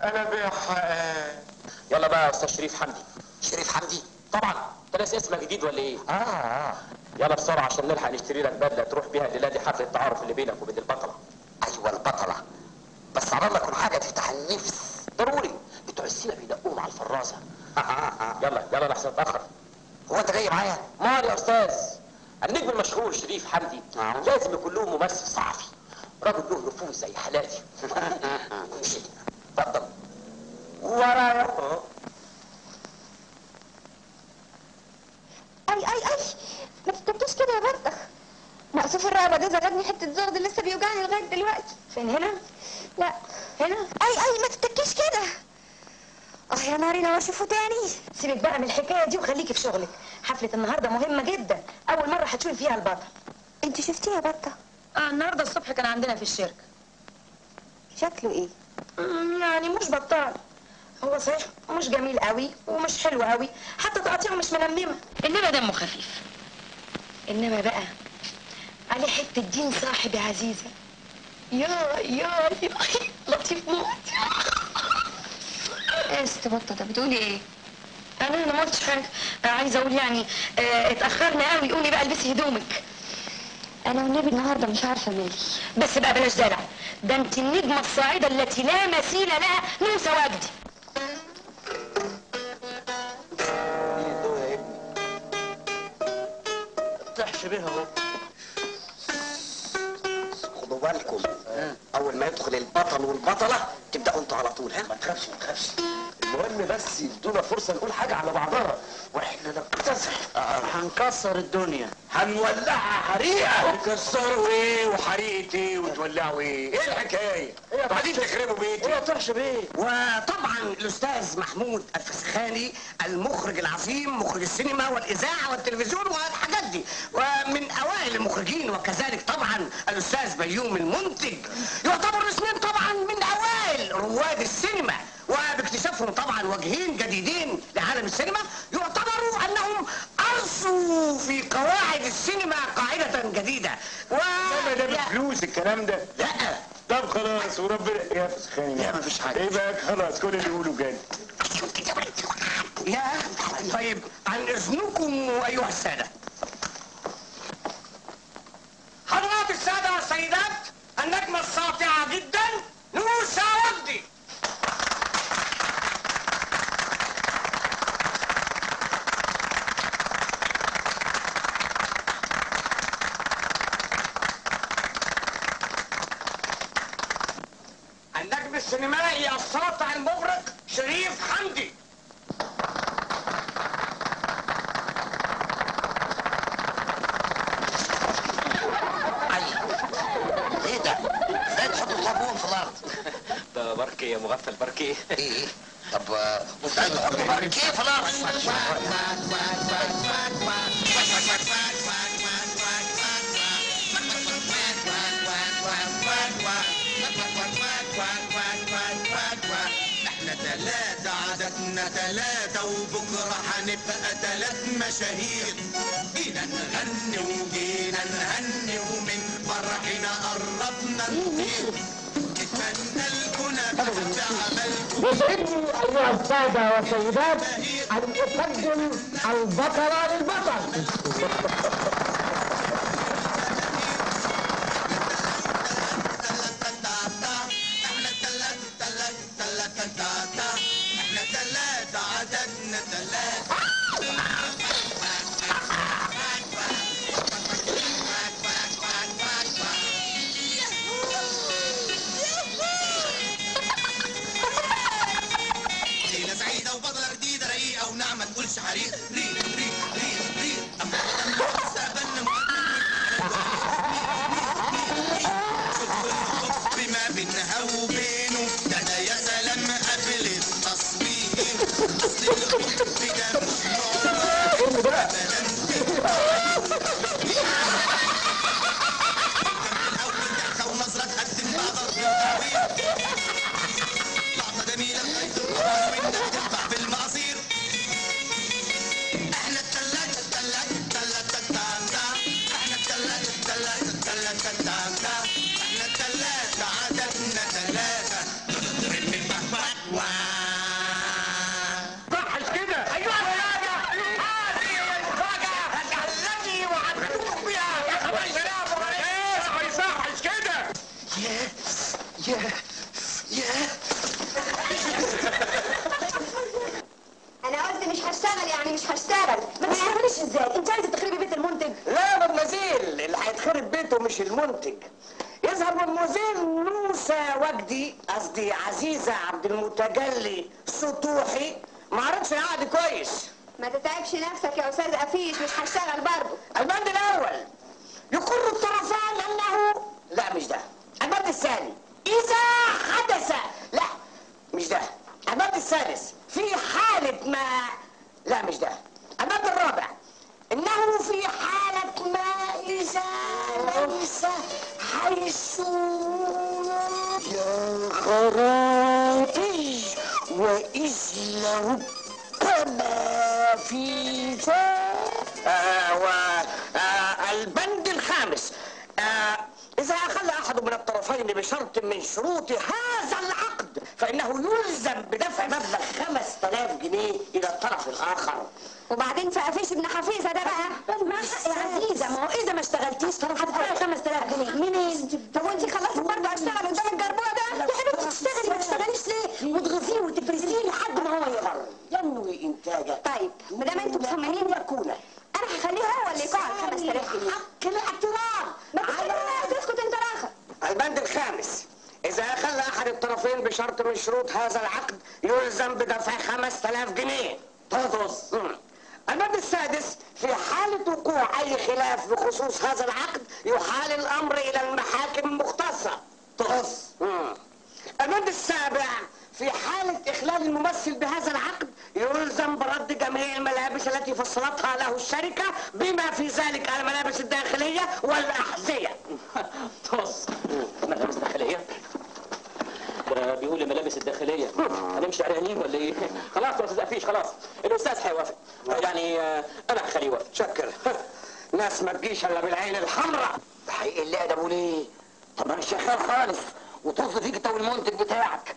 Speaker 8: انا بيع حقك.
Speaker 7: يلا بقى يا استاذ شريف حمدي.
Speaker 6: شريف حمدي؟
Speaker 7: طبعا، انت ناسي اسمك جديد ولا ايه؟ يلا بسرعة عشان نلحق نشتري لك بدله تروح بيها الليلة دي حفلة التعارف اللي بينك وبين البطلة.
Speaker 6: ايوه البطلة، بس على الله يكون حاجة تفتح النفس.
Speaker 7: ضروري، بتوع السينما بيدقوهم على الفرازه. يلا يلا لحسن اتاخر.
Speaker 6: هو انت جاي معايا؟
Speaker 7: مال يا استاذ، النجم المشهور شريف حمدي لازم يكون له ممثل صحفي، راجل له نفوذ زي حالاتي.
Speaker 6: اتفضل
Speaker 8: ورايا.
Speaker 3: اي اي اي، ما تتكتش كده يا برطخ. مقصوف الرقبة ده زغدني حتة زغد لسه بيوجعني لغاية دلوقتي. فين؟ هنا؟ لا هنا. اي اي، ما تتكيش كده. اه يا ناري لو اشوفه تاني.
Speaker 12: سيبك بقى من الحكاية دي وخليكي في شغلك. حفلة النهارده مهمة جدا، اول مرة هتشوفي فيها البطل.
Speaker 3: انت شفتيه يا بطه؟
Speaker 12: النهارده الصبح كان عندنا في الشركة.
Speaker 3: شكله ايه؟
Speaker 12: يعني مش بطال، هو صحيح مش جميل قوي ومش حلو قوي، حتى تقاطيعه مش ململمه، انما دمه خفيف. انما بقى عليه حتة دين صاحب يا عزيزه. يا يا يا لطيف موت.
Speaker 3: ايه يا ست بطه ده بتقولي ايه؟
Speaker 12: انا ما قلتش حاجة، عايزه اقول يعني اتاخرنا قوي، قومي بقى البسي هدومك.
Speaker 3: انا والنبي النهارده مش عارفه مالي.
Speaker 12: بس بقى بلاش دلع، ده انت النجمة الصاعدة التي لا مثيل لها، نوسه وجدي.
Speaker 8: اديني الضوء يا ابني.
Speaker 2: طحش بيه اهو.
Speaker 5: خدوا بالكم، اول ما يدخل البطل والبطله تبداوا انتوا على طول. ها
Speaker 8: ما تخافش ما تخافش، المهم بس يدونا فرصة نقول حاجة على بعضها واحنا نكتسح.
Speaker 2: هنكسر الدنيا،
Speaker 8: هنولعها حريقة.
Speaker 1: تكسروا ايه وحريقه ايه وتولعوا ايه؟ ايه الحكاية؟ بعدين تخربوا بيتي.
Speaker 2: ايه طحش بيه؟
Speaker 5: وطبعا الاستاذ محمود الفسخاني المخرج العظيم، مخرج السينما والاذاعه والتلفزيون والحاجات دي، ومن اوائل المخرجين، وكذلك طبعا الاستاذ بيوم المنتج، يعتبر الاثنين طبعا من اوائل رواد السينما، وباكتشافهم طبعا وجهين جديدين لعالم السينما، يعتبروا انهم ارسوا في قواعد السينما قاعدة جديدة. و
Speaker 1: ده بفلوس الكلام ده؟
Speaker 5: لا.
Speaker 1: طب خلاص وربنا يا فسخاني.
Speaker 5: لا مفيش حاجة.
Speaker 1: ايه بقى خلاص كل اللي يقوله جد.
Speaker 5: يا طيب عن اذنكم ايها السادة. حضرات السادة والسيدات، النجمة الساطعه جدا نوسة وجدي. النجم السينمائي الساطع المغرق شريف حمدي.
Speaker 6: ايه ده؟ ازاي تحطوا صابون في الارض؟
Speaker 7: ده بركي يا مغفل، بركي.
Speaker 6: ايه؟ طب وازاي تحطوا بركي في الارض؟
Speaker 10: احنا 3 عددنا 3 وبكره هنبقى 3 مشاهير. جينا نغني وجينا نهني ومن فرحنا قربنا نطير. نتمنى لكم نجاح عملكم.
Speaker 13: يسعدني ايها السادة والسيدات ان اقدم البطلة للبطل.
Speaker 10: احنا 3 عددنا 3. ليلة سعيدة وبطلة جديدة رقيقة وناعمة تقولش حريق. ريق ريق ريق ريق. أما مستقبلنا مقدم الحب ما بينها وبينه ده يا سلام قبل التصوير. أصل الحب ده مش نوع أبدا. الأول ضحكة ونظرة تقدم بعض التعوير. لقطة جميلة لغاية القمر وإنك تنفع في المقاصير. احنا التلاتة التلاتة التلاتة التلاتة. احنا التلاتة التلاتة التلاتة التلاتة. احنا التلاتة عددنا 3.
Speaker 1: صحش كده.
Speaker 5: ايها السادة، هذه المفاجاة التي وعدتكم بها. السلام عليكم.
Speaker 1: ما يصحش كده.
Speaker 5: يا يا يا
Speaker 3: انا قلت مش هشتغل، يعني مش هشتغل. ما تشتغليش ازاي؟ انت عايزه تخربي بيت المنتج؟
Speaker 5: لا يا مدموزيل، اللي هيتخرب بيته مش المنتج. يظهر مدموزيل نوسة وجدي، قصدي عزيزة عبد المتجلي سطوحي، ما عرفتش العقد كويس.
Speaker 3: ما تتعبش نفسك يا استاذ قفيش، مش هشتغل برضه.
Speaker 5: البند الاول يقر الطرفان انه لا مش ده. البند الثاني اذا حدث لا مش ده. البند الثالث في حالة ما لا مش ده. البند الرابع انه في حالة ما اذا ليس حيث يا غرابي وإذ لربما في البند الخامس إذا أخل أحد من الطرفين بشرط من شروط هذا العقد فإنه يلزم بدفع مبلغ 5000 جنيه إلى الطرف الآخر.
Speaker 3: وبعدين في قفيش ابن حفيظة ده بقى ما حق يا عزيزه، ما هو اذا ما اشتغلتيش هتدفعي 5000 جنيه منين؟ طب وانت خلاص برضه هشتغل قدام الجربوع ده؟ يا حبيبتي تشتغلي، ما تشتغليش ليه؟ وتغزيه وتفرسيه لحد ما هو يقرر
Speaker 5: ينوي انتاجه.
Speaker 3: طيب ما دام انتوا مصممين
Speaker 5: يكون
Speaker 3: انا هخليه هو اللي يقع ال 5000 جنيه.
Speaker 14: الطرفين بشرط من شروط هذا العقد يلزم بدفع 5000 جنيه. طز. البند السادس، في حالة وقوع أي خلاف بخصوص هذا العقد يحال الأمر إلى المحاكم المختصة. طز. البند السابع، في حالة إخلال الممثل بهذا العقد يلزم برد جميع الملابس التي فصلتها له الشركة بما في ذلك الملابس الداخلية والأحذية.
Speaker 7: طز. ملابس داخلية؟ ده بيقول الملابس الداخلية. هنمشي عريانين ولا إيه؟ خلاص يا أستاذ قفيش، خلاص الأستاذ هيوافق. يعني أنا هخليه يوافق.
Speaker 14: شكر. ناس ما تجيش إلا بالعين الحمراء.
Speaker 6: ده حقيقي اللي أدبه ليه؟ طب ما أنا شغال خالص وطز فيك أنت والمنتج بتاعك.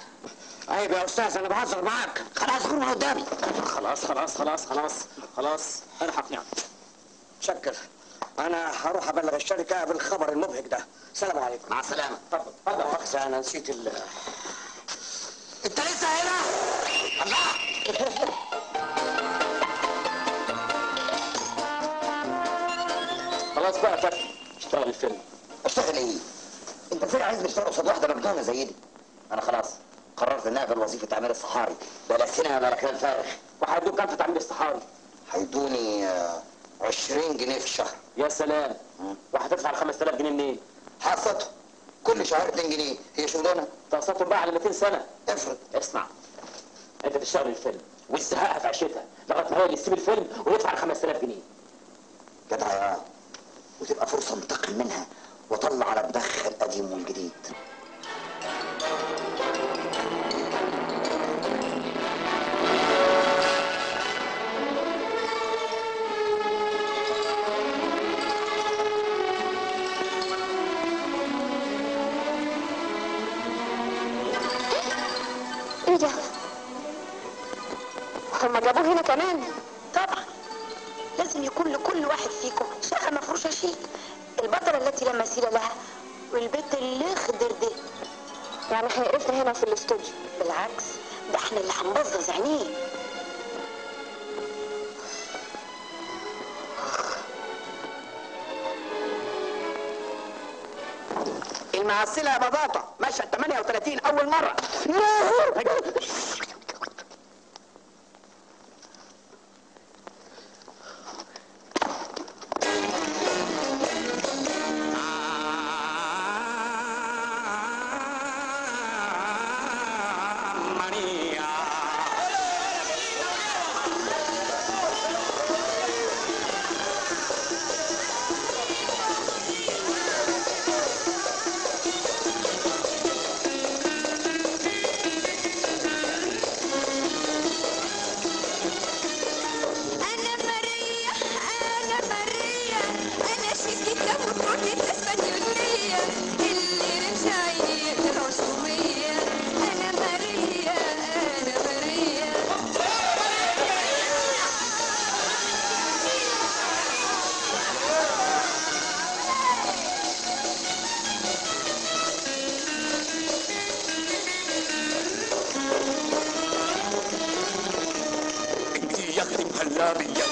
Speaker 14: عيب يا استاذ، انا بهزر معاك.
Speaker 6: خلاص خرج من قدامي.
Speaker 7: خلاص خلاص خلاص خلاص خلاص، انا هقنعك.
Speaker 14: شكر. انا هروح ابلغ الشركة بالخبر المبهج ده. سلام عليكم.
Speaker 6: مع السلامة.
Speaker 7: اتفضل اتفضل.
Speaker 14: مؤاخذة انا نسيت
Speaker 6: انت لسه هنا؟ الله.
Speaker 7: خلاص بقى فتحي، اشتغل الفيلم.
Speaker 6: اشتغل ايه؟ انت ازاي عايز نشتغل قصاد واحدة مجنونة زي دي؟ انا خلاص قررت ان اقبل وظيفة تعمير الصحاري، بلا سينما بلا كلام فارغ.
Speaker 7: وهيدوك كام في تعمير الصحاري؟
Speaker 6: هيدوني 20 جنيه في الشهر.
Speaker 7: يا سلام. وهتدفع ال 5000 جنيه منين؟
Speaker 6: هقسطهم كل شهر 2 جنيه، هي شغلانة؟
Speaker 7: تقسطهم بقى على 200 سنة.
Speaker 6: افرض.
Speaker 7: اسمع، انت تشتغل الفيلم وتزهقها في عيشتها لغاية ما هو اللي يسيب الفيلم ويدفع ال 5000 جنيه.
Speaker 6: جدع يا، وتبقى فرصة انتقم منها واطلع على دماغها القديم والجديد.
Speaker 4: ايه ده؟ هما جابوه هنا كمان؟
Speaker 12: طبعا لازم يكون لكل واحد فيكم شقة مفروشة شيك، البطلة التي لا مثيل لها والبيت اللي خضر ده.
Speaker 4: يعني هيقرفنا هنا في الاستوديو؟
Speaker 12: بالعكس، ده احنا اللي هنبظظ عينيه.
Speaker 8: المعسلة يا بطاطا مشهد 38 أول مرة.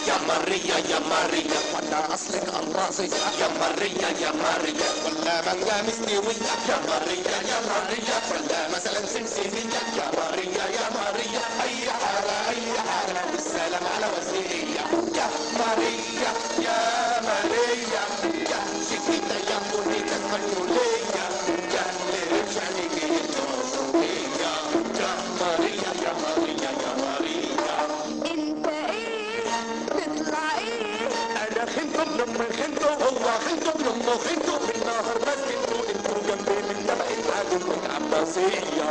Speaker 10: يا ماريا يا ماريا ولا اصلك امراضية يا ماريا يا ماريا ولا مانجا مستوية يا ماريا يا ماريا ولا مثلا سمسمية يا ماريا يا ماريا اي حالة اي حالة والسلام على وزنية يا ماريا يا ماريا يا شيكيتا يا بونيتا اسبانيولية يا اللي رمش عينيكي الجوزية يا ماريا يا ماريا يا ماريا.
Speaker 3: انت ايه تطلع ايه؟
Speaker 10: انا خنته ابن ام خنته هو خنته ابن امه خنته بالنهار مسكنته انتوا جنبي من طبقة عدوك عباسية. يا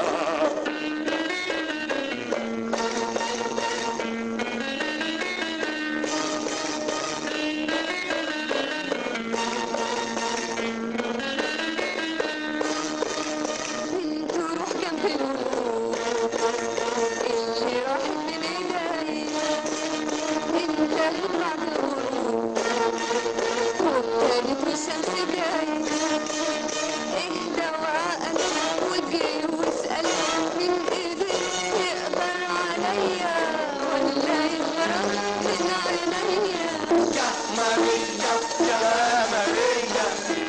Speaker 10: ماريا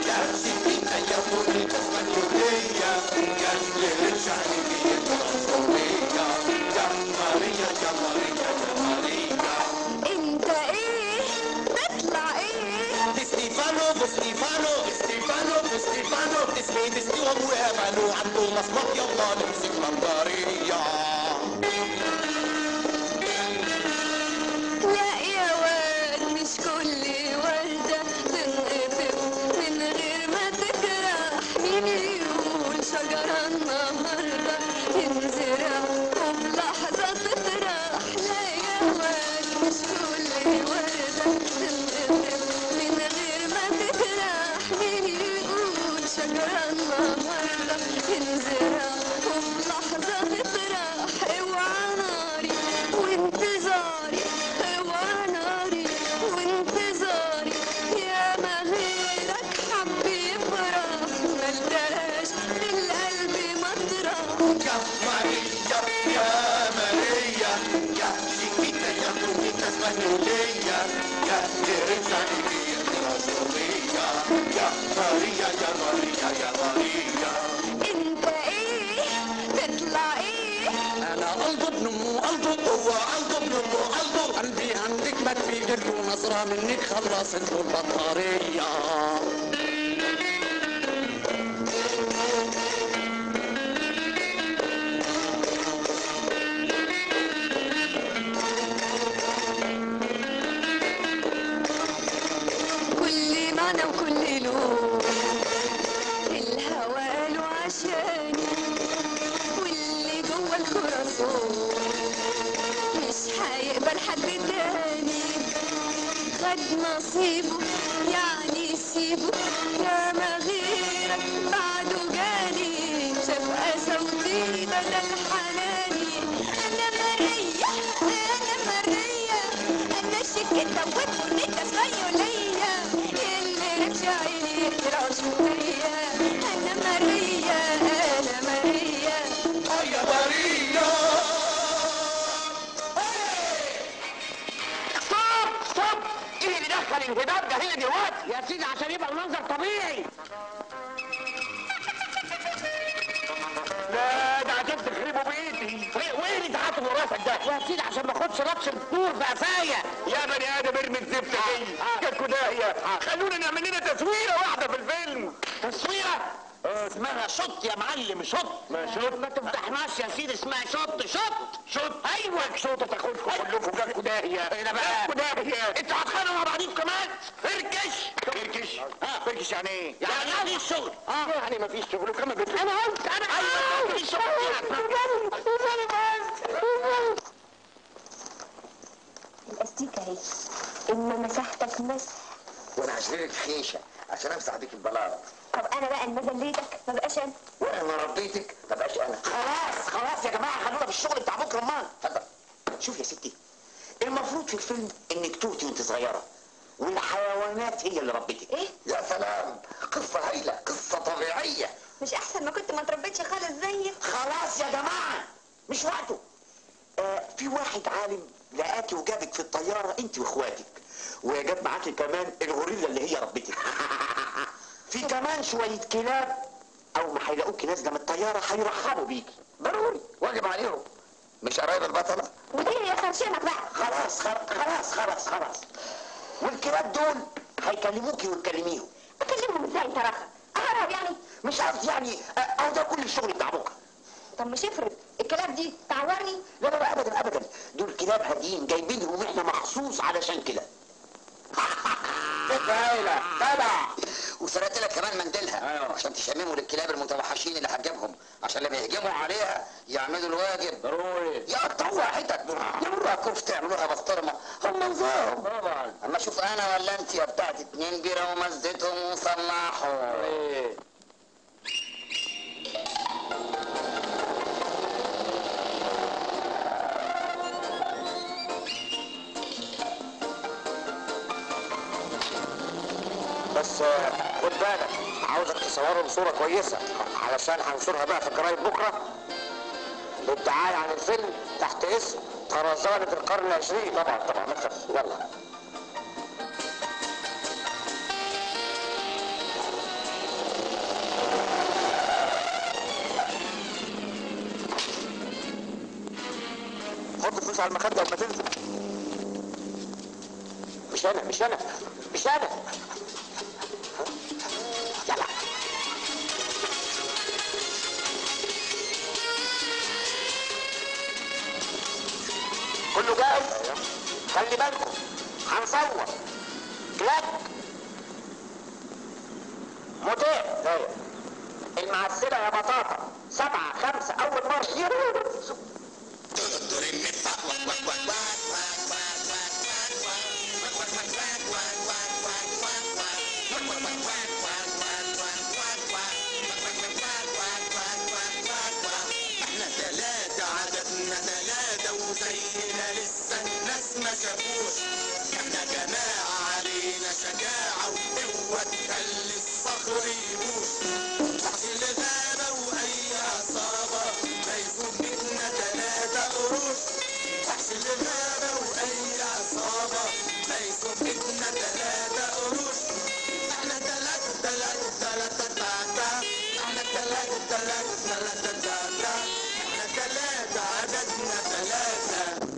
Speaker 10: يا شيكيتا يا بونيتا اسبانيولية يا اللي رجع لي يا ماريا يا ماريا يا ماريا.
Speaker 3: انت ايه تطلع ايه؟
Speaker 10: دي ستيفانو بوستيفانو ستيفانو بوستيفانو اسمي ديسني وابويا فانو عنده مصمت يلا نمسك بطارية.
Speaker 3: لا يا واد مش كل وردة تنقطف من غير ما تجرح، مين يقول شجرة النهاردة تنزرع وفي لحظة تطرح. لا يا واد مش كل وردة تنقطف من غير ما تجرح، مين يقول شجرة النهاردة تنزرع وفي لحظة تطرح. اوعى ناري وانتظاري، اوعى ناري وانتظاري، يا ما غيرك حب يفرح ملتقاش في القلب مطرح.
Speaker 10: يا ماريا يا ماريا يا شيكيتا يا بونيتا اسبانيولية يا ترجع لي يا يا ماريا يا ماريا يا ماريا.
Speaker 3: انت ايه تطلع ايه؟
Speaker 2: انا قلب ابن امه قلبه،
Speaker 10: هو قلب ابن امه قلبه،
Speaker 2: قلبي عندك ما تفيد له نظرة منك خلصت له البطارية.
Speaker 3: كل معنى وكل لون الهوى قالوا عشاني، واللي جوه الخرسون مش هيقبل حد تاني. خد نصيبه يعني سيبه، يا ما غيرك بعده جاني، شاف قساوتي بدل حناني. انا ماريا انا ماريا انا شيكيتا وبونيتا اسبانيولية، اللي رجع لي العشوائية. انا ماريا انا ماريا
Speaker 10: يا ماريا.
Speaker 8: stop stop، ايه اللي دخل الهباب ده هنا دلوقتي؟ يا سيدي عشان يبقى المنظر طبيعي. لا ده عشان تخربوا بيتي. وايه اللي تعاطف وراسك ده؟ يا سيدي عشان ما اخدش رطش النور في قفايا.
Speaker 1: يا بني ادم ارمي الزفت دي، جاتكوا داهية. خلونا نعمل لنا تصويره واحدة في الفيلم.
Speaker 8: تصويره؟ اسمها shot يا معلم، shot.
Speaker 1: ما shot؟
Speaker 8: ما تفتحناش يا سيدي، اسمها shot shot
Speaker 1: shot.
Speaker 8: ايوه
Speaker 1: شوطه تاخدكم كلكم، جاتكوا داهية.
Speaker 8: ايه ده بقى؟
Speaker 1: جاتكوا داهية.
Speaker 8: انتوا هتخانقوا مع بعضيكم كمان؟
Speaker 1: فركش فركش. فركش يعني ايه؟
Speaker 8: يعني مفيش شغل.
Speaker 1: يعني مفيش شغل وكمان بتقول
Speaker 8: انا قلت انا ايوه مفيش شغل.
Speaker 4: الاستيكه اهي، اما مساحتك مسح.
Speaker 6: وانا هشتري لك خيشه عشان امسح بيك البلاط.
Speaker 4: طب انا بقى اللي ذليتك ما بقاش انا،
Speaker 6: وانا اللي ربيتك ما بقاش انا.
Speaker 8: خلاص خلاص يا جماعة خلونا في الشغل بتاع بكره. امال
Speaker 6: اتفضل.
Speaker 8: شوف يا ستي، المفروض في الفيلم انك توتي وانت صغيرة والحيوانات هي اللي ربتك.
Speaker 4: ايه؟
Speaker 6: يا سلام، قصة هايلة، قصة طبيعية.
Speaker 4: مش احسن ما كنت ما تربيتش خالص زيك؟
Speaker 8: خلاص يا جماعة مش وقته.
Speaker 1: في واحد عالم لقاكي وجابك في الطيارة انت واخواتك، وجاب معاكي كمان الغوريلا اللي هي ربتك. في كمان شوية كلاب او ما هيلاقوكي نازله من الطيارة هيرحبوا بيكي.
Speaker 6: ضروري، واجب عليهم. مش قرايب البطلة؟
Speaker 4: ودي يا خرشانك بقى.
Speaker 8: خلاص خلاص خلاص خلاص. والكلاب دول هيكلموكي وتكلميهم.
Speaker 4: اكلمهم ازاي انت رخم؟ اهرب يعني؟
Speaker 8: مش قصدي يعني، اهو ده كل الشغل بتاع بكره.
Speaker 4: طب مش افرض الكلاب دي تعورني؟
Speaker 8: لا لا لا ابدا ابدا، دول كلاب هاديين جايبينهم احنا مخصوص علشان كده.
Speaker 6: فكرة هايلة تبع. وسرقت لك كمان منديلها. أيوة. عشان تشممه للكلاب المتوحشين اللي هتجيبهم، عشان لما يهجموا عليها يعملوا الواجب.
Speaker 8: ضروري
Speaker 6: يقطعوها حتت، يعملوها كفته، يعملوها بسطرمه، هم نظام.
Speaker 8: طبعا.
Speaker 6: اما اشوف انا ولا انت يا بتاعت 2 بيره ومزتهم وصلحوا.
Speaker 8: ايه
Speaker 14: بس خد بالك، عاوزك تصورهم صورة كويسة علشان هنشرها بقى في الجرايد بكرة للدعاية عن الفيلم تحت اسم طرزانة القرن العشرين. طبعا طبعا ما تخافش. يلا.
Speaker 8: دوس على المخدة لما تنزل.
Speaker 7: مش انا مش انا مش انا. يلا كله جاهز؟ خلي بالكم هنصور. كلاك مدير المعسله يا بطاطا 7 5 اول مرة.
Speaker 10: احنا 3 عددنا 3 وزينا لسه الناس ما شافوش. احنا جماعة علينا شجاعة وقوة تخلي الصخر يبوش. وحش الغابة وأي عصابة ما يفوتنا 3 قروش. وحش الغابة وأي عصابة ما يفوتنا 3 قروش. احنا 3 3 3 3 احنا 3 3 3 3 احنا 3 عددنا 3.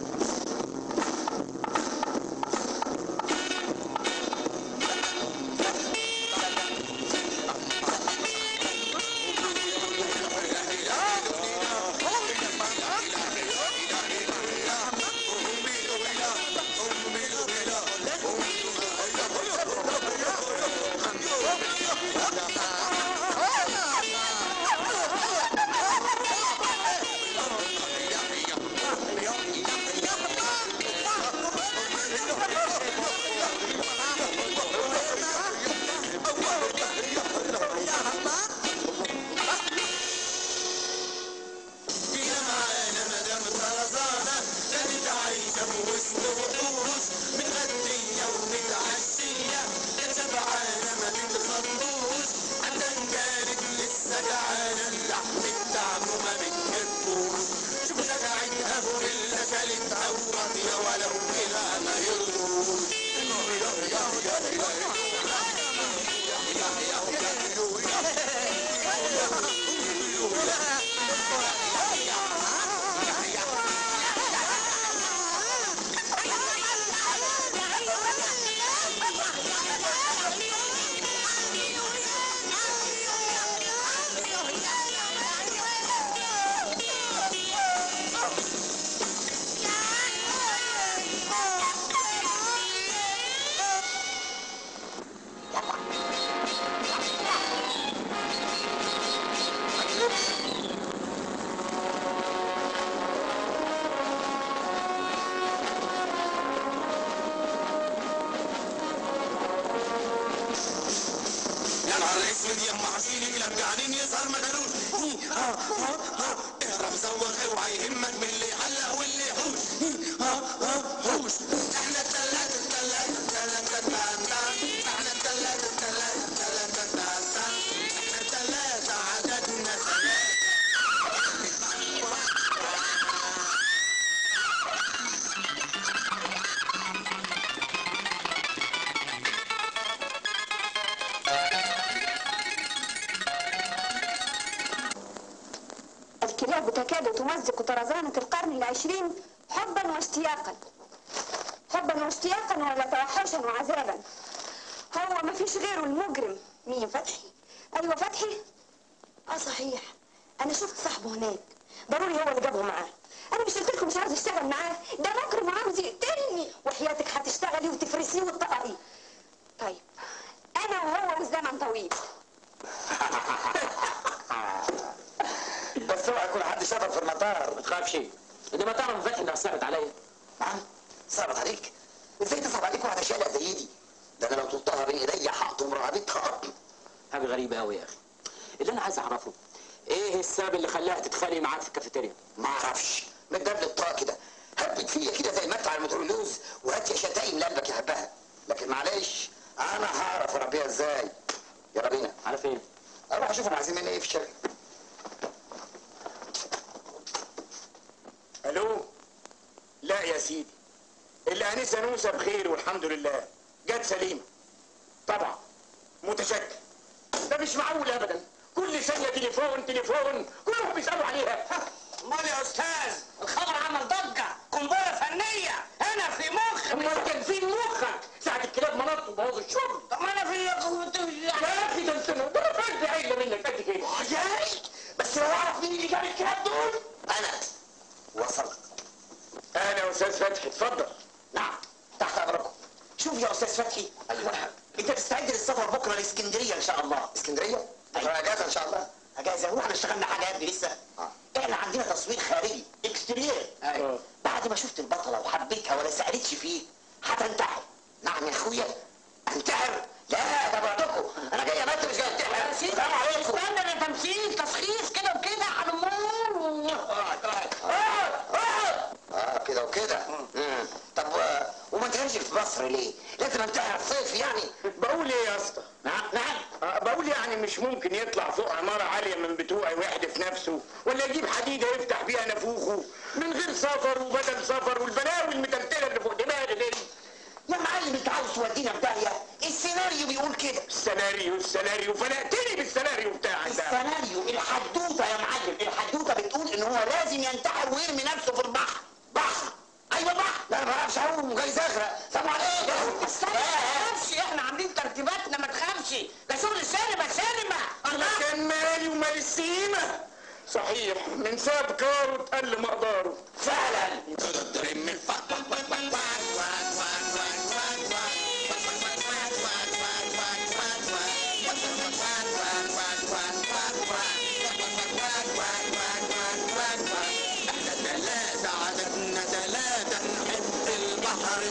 Speaker 3: الكلاب تكاد تمزق طرزانة القرن العشرين حبا واشتياقا، حبا واشتياقا ولا توحشا وعذابا. هو ما فيش غيره المجرم. مين؟ فتحي؟ ايوه فتحي. اه صحيح، انا شفت صاحبه هناك، ضروري هو اللي جابه معاه. انا مش قلت لكم مش عاوز اشتغل معاه؟ ده مجرم وعاوز يقتلني. وحياتك هتشتغلي وتفرسيه وتطققيه. طيب انا وهو والزمن طويل.
Speaker 8: بس اوعى يكون حد شافك في المطار.
Speaker 7: ما تخافش، دي مطار فتحي انها صعبت عليا.
Speaker 6: نعم صعبت عليك؟ ازاي تصعب عليك واحدة شقلق زي دي؟ ده انا لو طلتها بين ايديا هقطم رقبتها قطم.
Speaker 7: حاجة غريبة قوي يا اخي. اللي انا عايز اعرفه ايه السبب اللي خلاها تتخانق معاك في الكافيتيريا؟
Speaker 6: ما اعرفش، متدبل الطاقة كده، هبت فيا كده زي المدفع المترولوز، وهات يا شتايم لقلبك يحبها. لكن معلش انا هعرف اربيها ازاي. يلا بينا.
Speaker 7: على فين؟
Speaker 6: اروح اشوفهم عايزين مني ايه في الشركة.
Speaker 1: الو. لا يا سيدي، الانسة نوسه بخير والحمد لله، جت سليمة. طبعا متشكر. ده مش معقول ابدا، كل ثانية تليفون تليفون، كلهم بيسالوا عليها.
Speaker 14: امال يا استاذ، الخبر عمل ضجه، قنبلة
Speaker 6: تعرف مين اللي جاب الكلاب دول؟ انا وصلت.
Speaker 1: اهلا يا استاذ فتحي، اتفضل.
Speaker 6: نعم، تحت امركم. شوف يا استاذ فتحي. ايوه، انت تستعد للسفر بكره لاسكندريه ان شاء الله. اسكندرية؟ ايوه، اجازه ان شاء الله. اجازه؟ هو احنا اشتغلنا حاجة يا ابني لسه؟ احنا عندنا تصوير خارجي extérieur. ايوه. بعد ما شفت البطلة وحبيتها ولا سالتش فيك هتنتحر. نعم يا اخويا، انتحر؟ لا ده بعدكم، انا جاي امثل مش جاي انتحر. السلام عليكم.
Speaker 14: استنى، ده تمثيل تشخيص كده وكده هنمور.
Speaker 6: كده وكده. طب وما انتحرش في مصر ليه؟ لازم انتحر صيف يعني.
Speaker 1: بقول ايه يا اسطى؟
Speaker 6: نعم نعم.
Speaker 1: بقول يعني مش ممكن يطلع فوق عمارة عالية من بتوعي ويحدف نفسه، ولا يجيب حديدة يفتح بيها نافوخه من غير سفر وبدل سفر والبلاوي المتلتلة اللي فوق دماغي دي.
Speaker 6: يا معلم انت عاوز تودينا في داهية؟ السيناريو بيقول كده.
Speaker 1: السيناريو السيناريو، فلقتني بالسيناريو بتاعك ده.
Speaker 6: السيناريو الحدوتة يا معلم، الحدوتة بتقول ان هو لازم ينتحر ويرمي نفسه في البحر. بحر؟ ايوه بحر. لا انا ما بعرفش اعوم وجاي اغرق. سلام عليكم.
Speaker 14: استنى ما تخافش، احنا عاملين ترتيباتنا، ما تخافش، ده شغل سينما سينما.
Speaker 1: الله، كان مالي ومال السيما. صحيح، من ساب كاره اتقل مقداره.
Speaker 6: فعلا.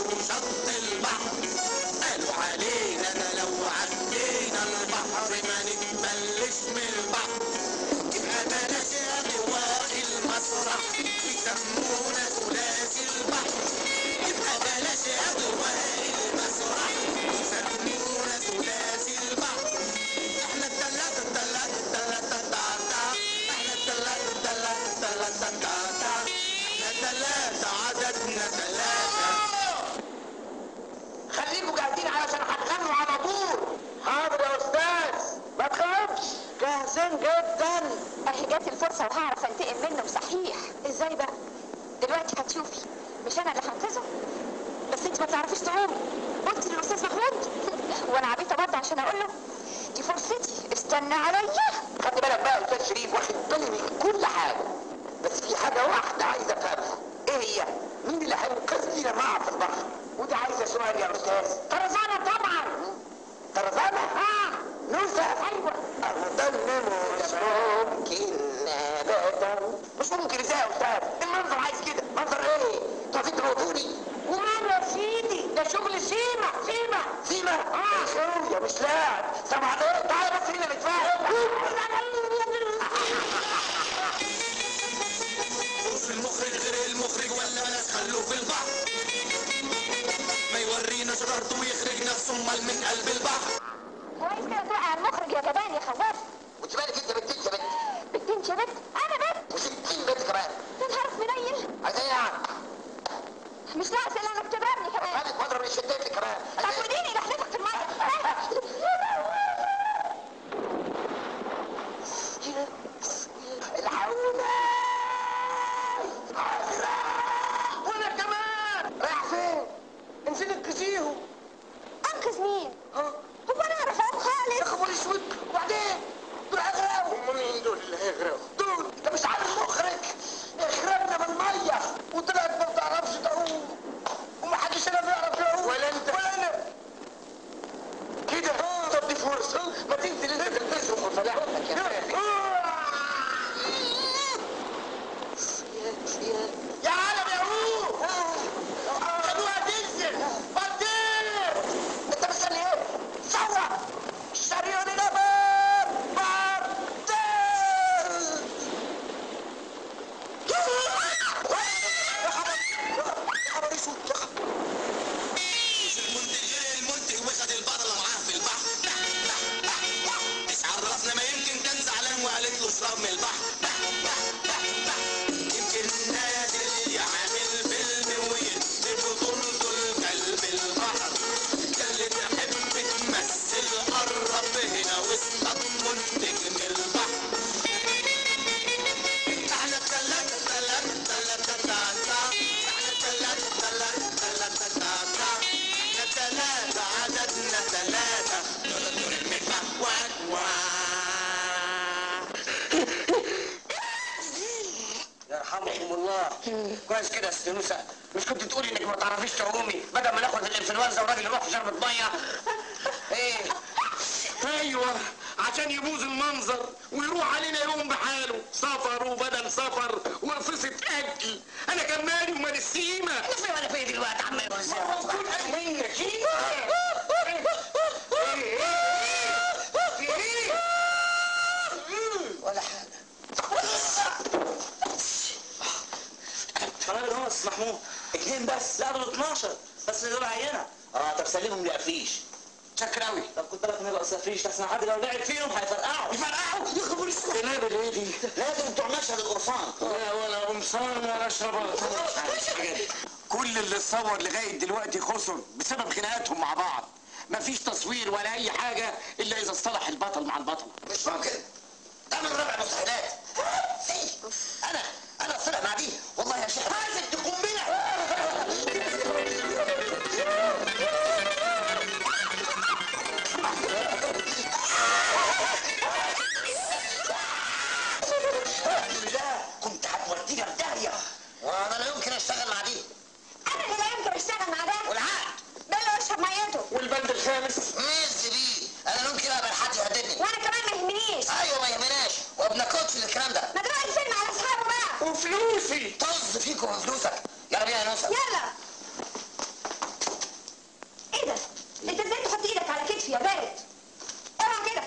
Speaker 10: وشط البحر قالوا علينا ده لو عدينا البحر ما نتبلش من البحر، يبقى بلاش أضواء المسرح يسمونا ثلاثي البحر، يبقى بلاش أضواء المسرح يسمونا ثلاثي البحر. احنا التلاتة التلاتة التلاتة تاتا، احنا التلاتة التلاتة التلاتة تاتا، احنا تلاتة عددنا تلاتة.
Speaker 8: خليكوا جاهزين علشان هتغنوا على طول.
Speaker 1: حاضر يا استاذ، ما تخافش،
Speaker 14: جاهزين جدا.
Speaker 4: اهي جت الفرصة وهعرف انتقم منه. صحيح. ازاي بقى؟ دلوقتي هتشوفي، مش انا اللي هنقذه. بس انت ما تعرفيش تعومي. قلت للاستاذ محمود وانا عبيطه برضه عشان اقول له دي فرصتي، استنى عليا.
Speaker 6: خدي بالك بقى يا استاذ شريف، واخد بالي من كل حاجة، بس في حاجة واحدة عايز افهمها. ايه هي؟ مين اللي هينقذني لما اقع في البحر؟ وده عايزه سؤال يا استاذ.
Speaker 14: طرزانه طبعا.
Speaker 6: طرزانه؟ نوسه.
Speaker 14: ايوه.
Speaker 6: ده مش ممكن ابدا. مش ممكن ازاي يا استاذ؟ المنظر عايز كده. منظر ايه؟ انتوا عايزين تموتوني؟
Speaker 14: وماله يا سيدي، ده شغل سيما سيما
Speaker 6: سيما. اخويا مش لاعب. سامع ايه؟ تعالى بس هنا نتفاهم.
Speaker 10: المخرج غير المخرج ولا بلاش، خلوه في البحر ما يورينا شطارته ويخرج نفسه امال من قلب البحر.
Speaker 4: كويس كده توقع المخرج يا جبان يا خواف.
Speaker 6: وانت مالك انت بنت يا بنت؟
Speaker 4: بنت يا بنت؟ انا بنت
Speaker 6: و60 بنت كمان.
Speaker 4: يا نهار منيل.
Speaker 6: عايزه ايه يعني؟
Speaker 4: مش ناقص الا انك تضربني كمان.
Speaker 6: مالك واضرب اللي شدتني كمان.
Speaker 4: طب وديني رحلتك في المية.
Speaker 6: الحقونا.
Speaker 8: وانا كمان. رايح فين؟ انزلي انقذيهم.
Speaker 4: انقذ مين؟ هو انا اعرف اعوم خالص.
Speaker 8: يا خبر اسود، وبعدين دول هيغرقوا.
Speaker 1: هم مين دول اللي هيغرقوا؟
Speaker 8: دول انت مش عارف المخرج اخربنا بالمية وطلعت ما بتعرفش تعوم، ومحدش هنا بيعرف يعوم.
Speaker 1: ولا انت
Speaker 8: ولا انا.
Speaker 14: يرحمكم الله. كويس كده يا ست نوسه، مش كنت تقولي انك ما تعرفيش تعومي بدل ما ناخد الانفلونزا والراجل يروح في شربة مية؟ ايه؟
Speaker 8: ايوه، عشان يبوظ المنظر ويروح علينا يوم بحاله، سفر وبدل سفر ورفصة اكل. انا كان مالي ومال السيمه.
Speaker 6: انا فين وانا فين دلوقتي عم؟
Speaker 8: مبسوط منك. ايه؟ ايه؟ ايه؟
Speaker 6: ولا حاجة.
Speaker 15: قنابل هو استاذ محمود، 2 بس، لا دول 12 بس، دول عينه. طب سلمهم لقفيش.
Speaker 14: شكر قوي.
Speaker 15: طب خد بالك من القصة فيش، لحسن حد لو لعب فيهم هيفرقعوا.
Speaker 6: يفرقعوا؟ يا خبر اسود.
Speaker 8: قنابل ايه دي؟
Speaker 6: لا دول بتوع مشهد القرصان.
Speaker 8: لا ولا قمصان ولا شرابات. كل اللي اتصور لغاية دلوقتي خسر بسبب خناقاتهم مع بعض. مفيش تصوير ولا اي حاجة الا اذا اصطلح البطل مع البطلة.
Speaker 6: مش ممكن، ده من ربع مستحيلات. انا اصطلح مع دي؟ والله يا شيخ هازم دي قنبلة. لا كنت هتودينا في داهية. وانا لا يمكن اشتغل مع دي.
Speaker 4: انا اللي لا يمكن اشتغل مع ده.
Speaker 6: والعقد
Speaker 4: ده اللي اشرب ميته.
Speaker 8: والبند الخامس
Speaker 6: ميز بيه. انا لا يمكن اقبل حد يهددني.
Speaker 4: وانا كمان ما يهمنيش.
Speaker 6: ايوه ما يهمناش، وما بناكلش الكلام ده.
Speaker 4: ما دلوقتي الفيلم على اصحابه بقى.
Speaker 8: وفلوسي.
Speaker 6: طز فيكم وفلوسك. يلا بينا يا نوسه.
Speaker 4: يلا. ايه ده؟ انت ازاي تحط ايدك على كتفي يا بارد؟ اوعى كده.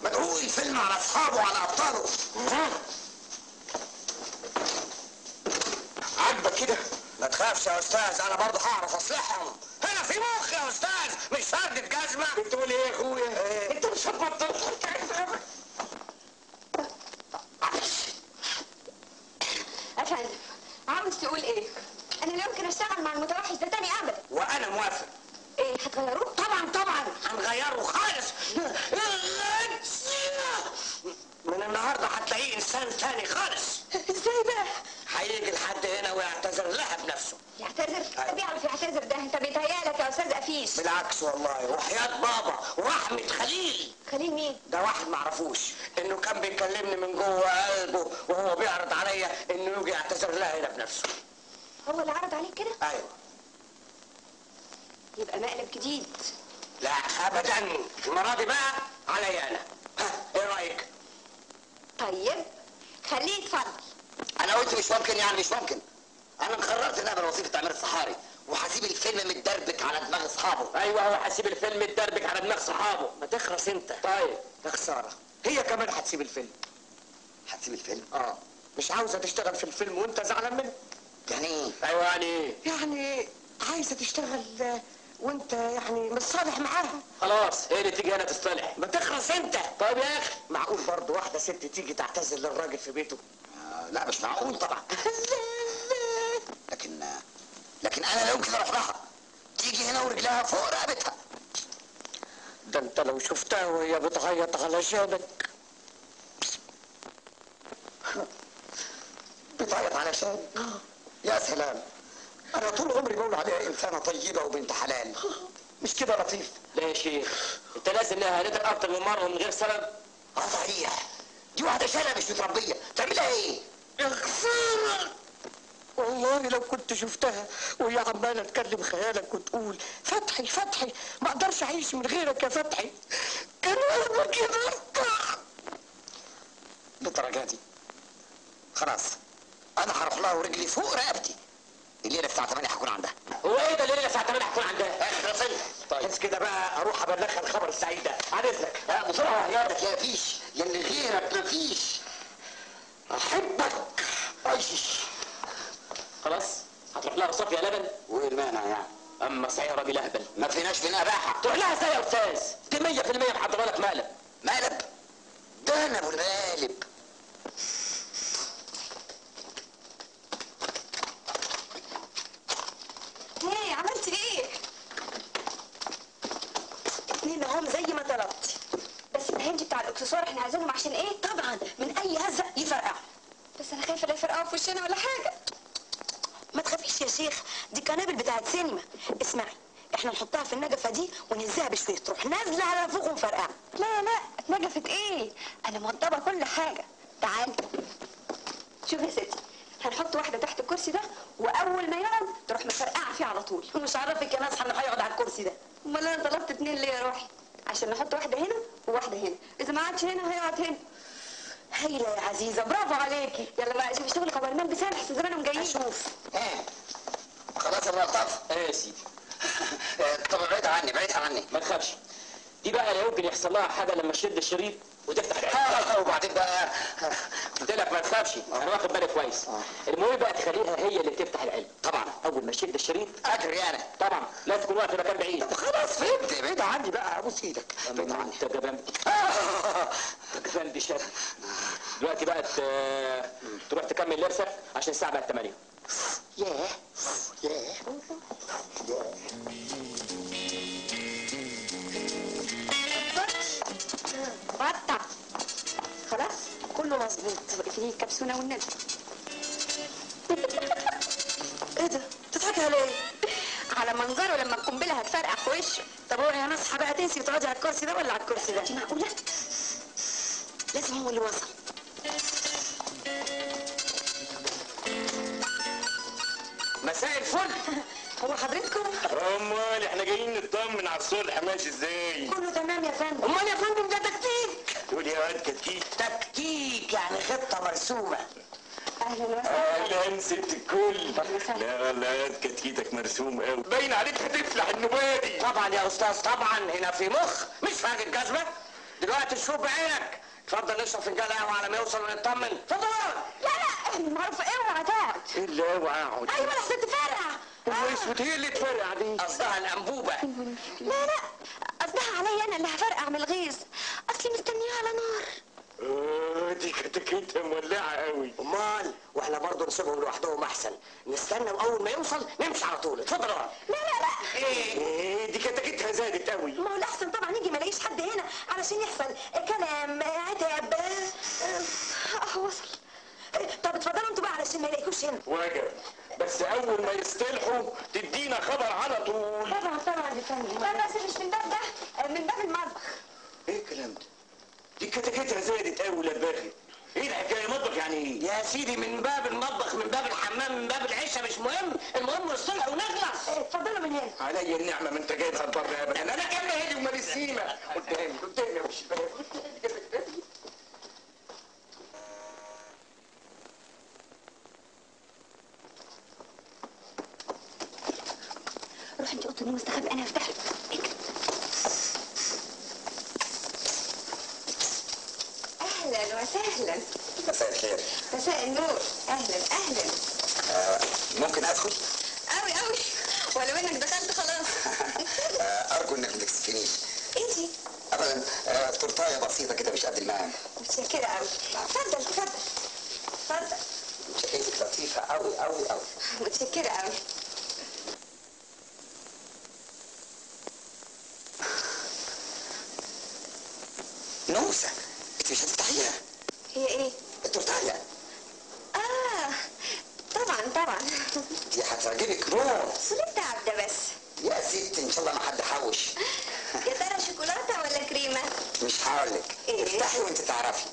Speaker 6: مدعو الفيلم على اصحابه وعلى ابطاله.
Speaker 1: عاجبك كده؟
Speaker 14: ما تخافش يا استاذ، انا برضه هعرف اصلحهم. هنا في مخ يا استاذ، مش فردة جزمه.
Speaker 8: بتقول ايه يا اخويا؟ إيه؟ انت مش هتبطل.
Speaker 4: افندم، عاوز تقول ايه؟ انا لا يمكن اشتغل مع المتوحش ده تاني ابدا.
Speaker 14: وانا موافق.
Speaker 4: ايه هتغيروه؟
Speaker 14: طبعا طبعا هنغيره خالص. من النهارده هتلاقيه انسان تاني خالص.
Speaker 4: ازاي بقى؟
Speaker 14: هيجي لحد هنا ويعتذر لها بنفسه.
Speaker 4: يعتذر؟ أيوة. بيعرف يعتذر ده؟ انت بيتهيألك يا استاذ قفيش.
Speaker 14: بالعكس والله، وحياة بابا ورحمة خليل.
Speaker 4: خليل مين؟
Speaker 14: ده واحد معرفوش، انه كان بيكلمني من جوه قلبه وهو بيعرض عليا انه يجي يعتذر لها هنا بنفسه.
Speaker 4: هو اللي عرض عليك كده؟
Speaker 14: ايوه.
Speaker 4: يبقى مقلب جديد.
Speaker 14: لا ابدا، المرة دي بقى عليا انا. ها، ايه رايك؟
Speaker 4: طيب خليه يتفضل.
Speaker 6: انا قلت مش ممكن، يعني مش ممكن. انا قررت ان اقبل وظيفة تعمير الصحاري وهسيب الفيلم متدربك على دماغ اصحابه.
Speaker 7: ايوه، هو هسيب الفيلم متدربك على دماغ صحابه.
Speaker 14: ما تخلص انت.
Speaker 7: طيب
Speaker 14: يا خسارة، هي كمان هتسيب الفيلم.
Speaker 6: هتسيب الفيلم؟
Speaker 14: اه، مش عاوزه تشتغل في الفيلم وانت زعلان منها.
Speaker 6: يعني ايه؟
Speaker 7: ايوه يعني ايه؟
Speaker 14: يعني عايزه تشتغل وانت يعني مش صالح معاها.
Speaker 7: خلاص، هي اللي تيجي هنا تصطلح.
Speaker 14: ما تخلص انت.
Speaker 7: طيب يا اخي،
Speaker 14: معقول برضه واحدة ست تيجي تعتذر للراجل في بيته؟
Speaker 6: لا مش معقول طبعا. لكن انا لا يمكن اروح لها. تيجي هنا ورجلها فوق رقبتها.
Speaker 14: ده انت لو شفتها وهي بتعيط علشانك.
Speaker 5: بتعيط علشان؟ يا سلام، انا طول عمري بقول عليها انسانه طيبة وبنت حلال. مش كده يا لطيف؟
Speaker 7: لا يا شيخ، انت لازم لها هنتك اكتر من مرة ومن غير سبب.
Speaker 6: اه صحيح، دي واحدة شاله مش متربيه، تعملها ايه؟
Speaker 14: يا خسارة، والله لو كنت شفتها وهي عماله تكلم خيالك وتقول فتحي فتحي ما اقدرش اعيش من غيرك يا فتحي، كان قلبك يتقطع.
Speaker 6: للدرجة دي؟ خلاص، انا هروح لها ورجلي فوق رقبتي. الليلة الساعة 8 هكون عندها.
Speaker 7: هو ايه ده الليلة الساعة 8 هكون عندها؟
Speaker 6: اخلص انت.
Speaker 7: طيب
Speaker 1: بس كده بقى اروح ابلغها الخبر السعيد ده. عن اذنك.
Speaker 6: بسرعة وحياتك يا فيش، يا اللي غيرك مفيش.
Speaker 14: احبك.
Speaker 7: خلاص هتروح لها وصافيه لبن؟
Speaker 6: وايه المانع يعني؟
Speaker 7: اما صحيح راجل اهبل.
Speaker 6: ما فيناش فينا باحه.
Speaker 7: تروح لها ازاي يا استاذ؟ دي 100% محضرة لك مقلب.
Speaker 6: مقلب؟ ده انا ابو المقالب.
Speaker 4: ايه عملت ايه؟
Speaker 3: 2 اهم زي ما طلبتي.
Speaker 4: بس الهندي بتاع الاكسسوار احنا عايزينهم عشان ايه؟
Speaker 3: طبعا من اي هزه يفرقعوا.
Speaker 4: بس انا خايفة لا يفرقعوا في وشنا ولا حاجة.
Speaker 3: ما تخافيش يا شيخ، دي قنابل بتاعت سينما. اسمعي، احنا نحطها في النجفه دي ونهزها بشوية، تروح نازله على فوق ومفرقعه.
Speaker 4: لا لا، اتنجفت ايه؟ انا موضبه كل حاجة.
Speaker 3: تعال شوف يا ستي، هنحط واحدة تحت الكرسي ده، واول ما يقعد تروح مفرقعه فيه على طول.
Speaker 12: مش عارفك يا ناصحه انه هيقعد على الكرسي ده.
Speaker 3: امال انا طلبت 2 ليه يا روحي؟ عشان نحط واحدة هنا وواحدة هنا، اذا ما قعدش هنا هيقعد هنا.
Speaker 12: هايلة يا عزيزه، برافو عليكي.
Speaker 3: يلا بقى شوفي شغلك عقبال ما البس انا، احسن زمانهم جايين.
Speaker 12: اشوف.
Speaker 6: ايه خلاص يا ملطف.
Speaker 7: ايه يا سيدي؟
Speaker 6: طب بعيد عني، بعيد عني.
Speaker 7: ما تخافش، دي بقى لا يمكن يحصل لها حاجة لما تشد الشريط وتفتح العين.
Speaker 6: وبعدين بقى
Speaker 7: قلت لك ما تخافش، انا واخد بالي كويس. المهم بقى تخليها هي اللي تفتح العلبة.
Speaker 6: طبعا
Speaker 7: اول ما تشد الشريط
Speaker 6: اجري انا.
Speaker 7: طبعا لازم تكون واقف في مكان بعيد.
Speaker 6: طب خلاص فهمت، بعيد عني بقى، ابوس ايدك. بعيد عني.
Speaker 7: انت جبان، جبان بشكل. دلوقتي بقى تروح تكمل لبسك عشان الساعة بقت 8.
Speaker 6: ياه ياه ياه.
Speaker 3: بطة خلاص
Speaker 12: كله مظبوط.
Speaker 3: طب اقفلي الكبسونه والنبي.
Speaker 12: ايه ده؟ بتضحكي على ايه؟
Speaker 3: على منظره لما القنبلة هتفرقع في وشه.
Speaker 12: طب اوعي يا ناصحه بقى تنسي وتقعدي على الكرسي ده ولا على الكرسي ده.
Speaker 3: انت معقولة؟
Speaker 12: لازم هو اللي وصل.
Speaker 14: مساء الفل.
Speaker 12: هو حضرتكم؟
Speaker 1: امال احنا جايين نطمن على الصلح ماشي ازاي؟
Speaker 12: كله تمام يا فندم.
Speaker 14: امال يا فندم ده تكتيك.
Speaker 1: تقول يا واد تكتيك؟
Speaker 14: تكتيك يعني خطه مرسومه.
Speaker 3: اهلا وسهلا.
Speaker 1: اهلا ست الكل. لا والله يا واد كتكيتك مرسوم قوي، باين عليك هتفلح النبادي.
Speaker 14: طبعا يا استاذ، طبعا هنا في مخ مش فاهم الجزمة. دلوقتي تشوف بعينك. اتفضل نشرب فنجان قهوة على ما يوصل ونطمن. اتفضل.
Speaker 3: لا لا معروف، اوعى تقعد.
Speaker 1: ايه اللي اوعى اقعد؟
Speaker 3: ايوه لحسن تفرقع.
Speaker 1: اسود هي اللي تفرقع دي؟
Speaker 14: قصدها الانبوبة.
Speaker 3: لا لا قصدها عليا انا اللي هفرقع من الغيظ، اصلي مستنيها على نار.
Speaker 1: دي كتكيتها مولعه قوي.
Speaker 14: امال واحنا برضه نسيبهم لوحدهم احسن، نستنى واول ما يوصل نمشي على طول. اتفضل اقعد.
Speaker 3: لا لا لا.
Speaker 1: ايه دي كتكيتها زادت قوي.
Speaker 12: ما هو الاحسن طبعا يجي ما الاقيش حد هنا علشان يحصل كلام عتاب.
Speaker 3: وصل.
Speaker 12: طب اتفضلوا انتوا بقى علشان ما يلاقيكوش هنا.
Speaker 1: واجب، بس اول ما يصطلحوا تدينا خبر على طول.
Speaker 12: طبعا طبعا يا فندم.
Speaker 3: لا بس مش من باب ده، من باب المطبخ.
Speaker 1: ايه الكلام ده؟ دي كتكتها زادت قوي لباخي. ايه الحكاية؟ مطبخ يعني ايه؟
Speaker 14: يا سيدي من باب المطبخ، من باب الحمام، من باب العشه، مش مهم، المهم الصلح ونخلص.
Speaker 12: اتفضلوا من هنا.
Speaker 1: عليا النعمة ما انت جايبها لبره ابدا. انا كان مالي ومال السيمه. قدامي قدامي يا ابو الشباب.
Speaker 3: روح انت اوضة النوم استخبي، انا هفتح لك. اهلا وسهلا.
Speaker 6: مساء الخير.
Speaker 3: مساء النور. اهلا اهلا.
Speaker 6: ممكن ادخل؟
Speaker 3: قوي قوي، ولو انك دخلت خلاص.
Speaker 6: ارجو انك ما تكسفنيش.
Speaker 3: ايه دي؟
Speaker 6: ابدا، تورتايه بسيطة كده مش قد المقام.
Speaker 3: متشكره قوي. اتفضل اتفضل اتفضل.
Speaker 6: شقتك لطيفة قوي قوي قوي.
Speaker 3: متشكره قوي.
Speaker 6: نوسه، انت مش هتفتحيها؟
Speaker 3: هي ايه؟
Speaker 6: التورتايه.
Speaker 3: طبعا طبعا.
Speaker 6: دي هتعجبك موت.
Speaker 3: وليه التعب ده بس؟
Speaker 6: يا ستي ان شاء الله ما حد حوش.
Speaker 3: يا ترى شوكولاتة ولا كريمة؟
Speaker 6: مش هقولك.
Speaker 3: إيه؟
Speaker 6: افتحي وانت تعرفي.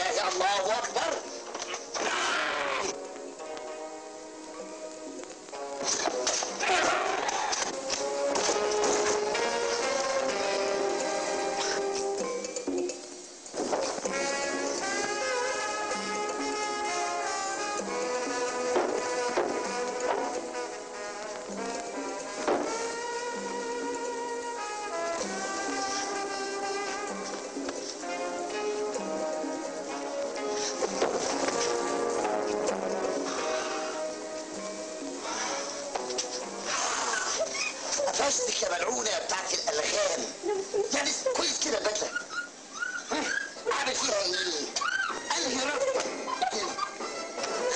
Speaker 6: الله، الله اكبر. قفشتك يا ملعونة يا بتاعت الالغام. يعني كويس كده البدلة؟ اعمل فيها ايه؟ انهي ربطه؟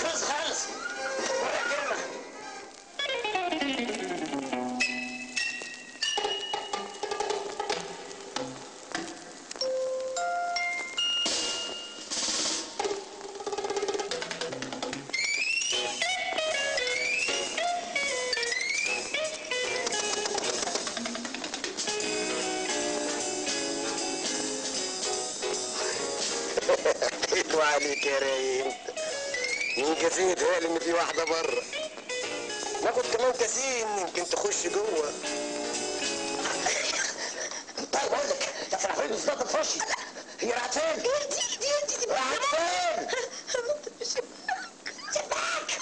Speaker 6: خلاص خالص ولا كلمة.
Speaker 1: عليك يا رايق انت. مين كاسين يتهيألي ان في واحدة بره. ناخد كمان كاسين يمكن تخش جوه.
Speaker 6: طيب اقول لك ده في العفريت بالظبط تخش. هي راحت فين؟ دي راحت فين؟ شباك.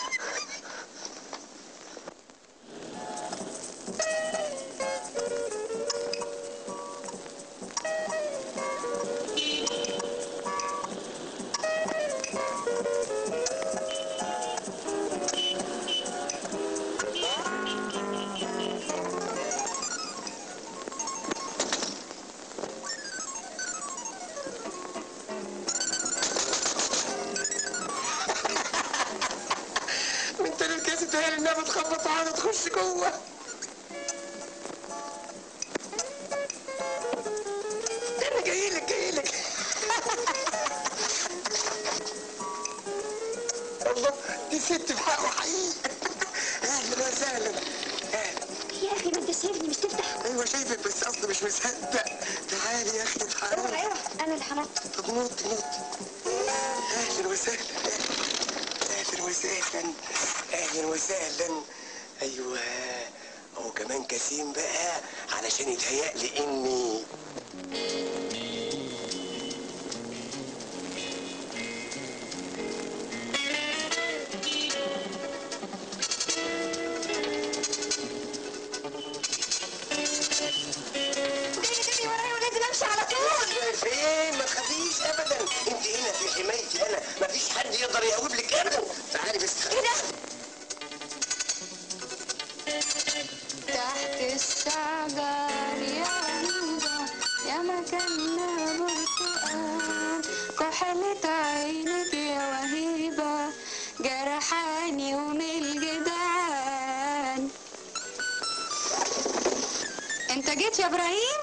Speaker 1: تهيألي انها بتخبط على تخش جوه. انا جايلك جايلك. الله، دي ست في حقه حقيقي. اهلا وسهلا. اهلا
Speaker 3: يا اخي، ما انت شايفني مش تفتح؟
Speaker 1: ايوه شايفك، بس اصلي مش مصدق. تعالي يا اختي تعالي.
Speaker 3: اوعى اوعى، انا اللي هنط.
Speaker 1: طب نط نط. اهلا وسهلا. اهلا وسهلا. اهلا وسهلا. ايوه هو كمان كاسين بقى علشان يتهيألي اني
Speaker 3: جاي ورايا ولازم امشي على طول.
Speaker 1: فين؟ ما تخافيش ابدا، انت هنا في حمايتي انا، مفيش حد يقدر يهوب لك ابدا. تعالي بس.
Speaker 3: ايه ده؟ تحت الشجر يا هيبة يا مكاننا برتقال، كحلة عينك يا وهيبة جرحاني ومن الجدعان. انت جيت يا ابراهيم؟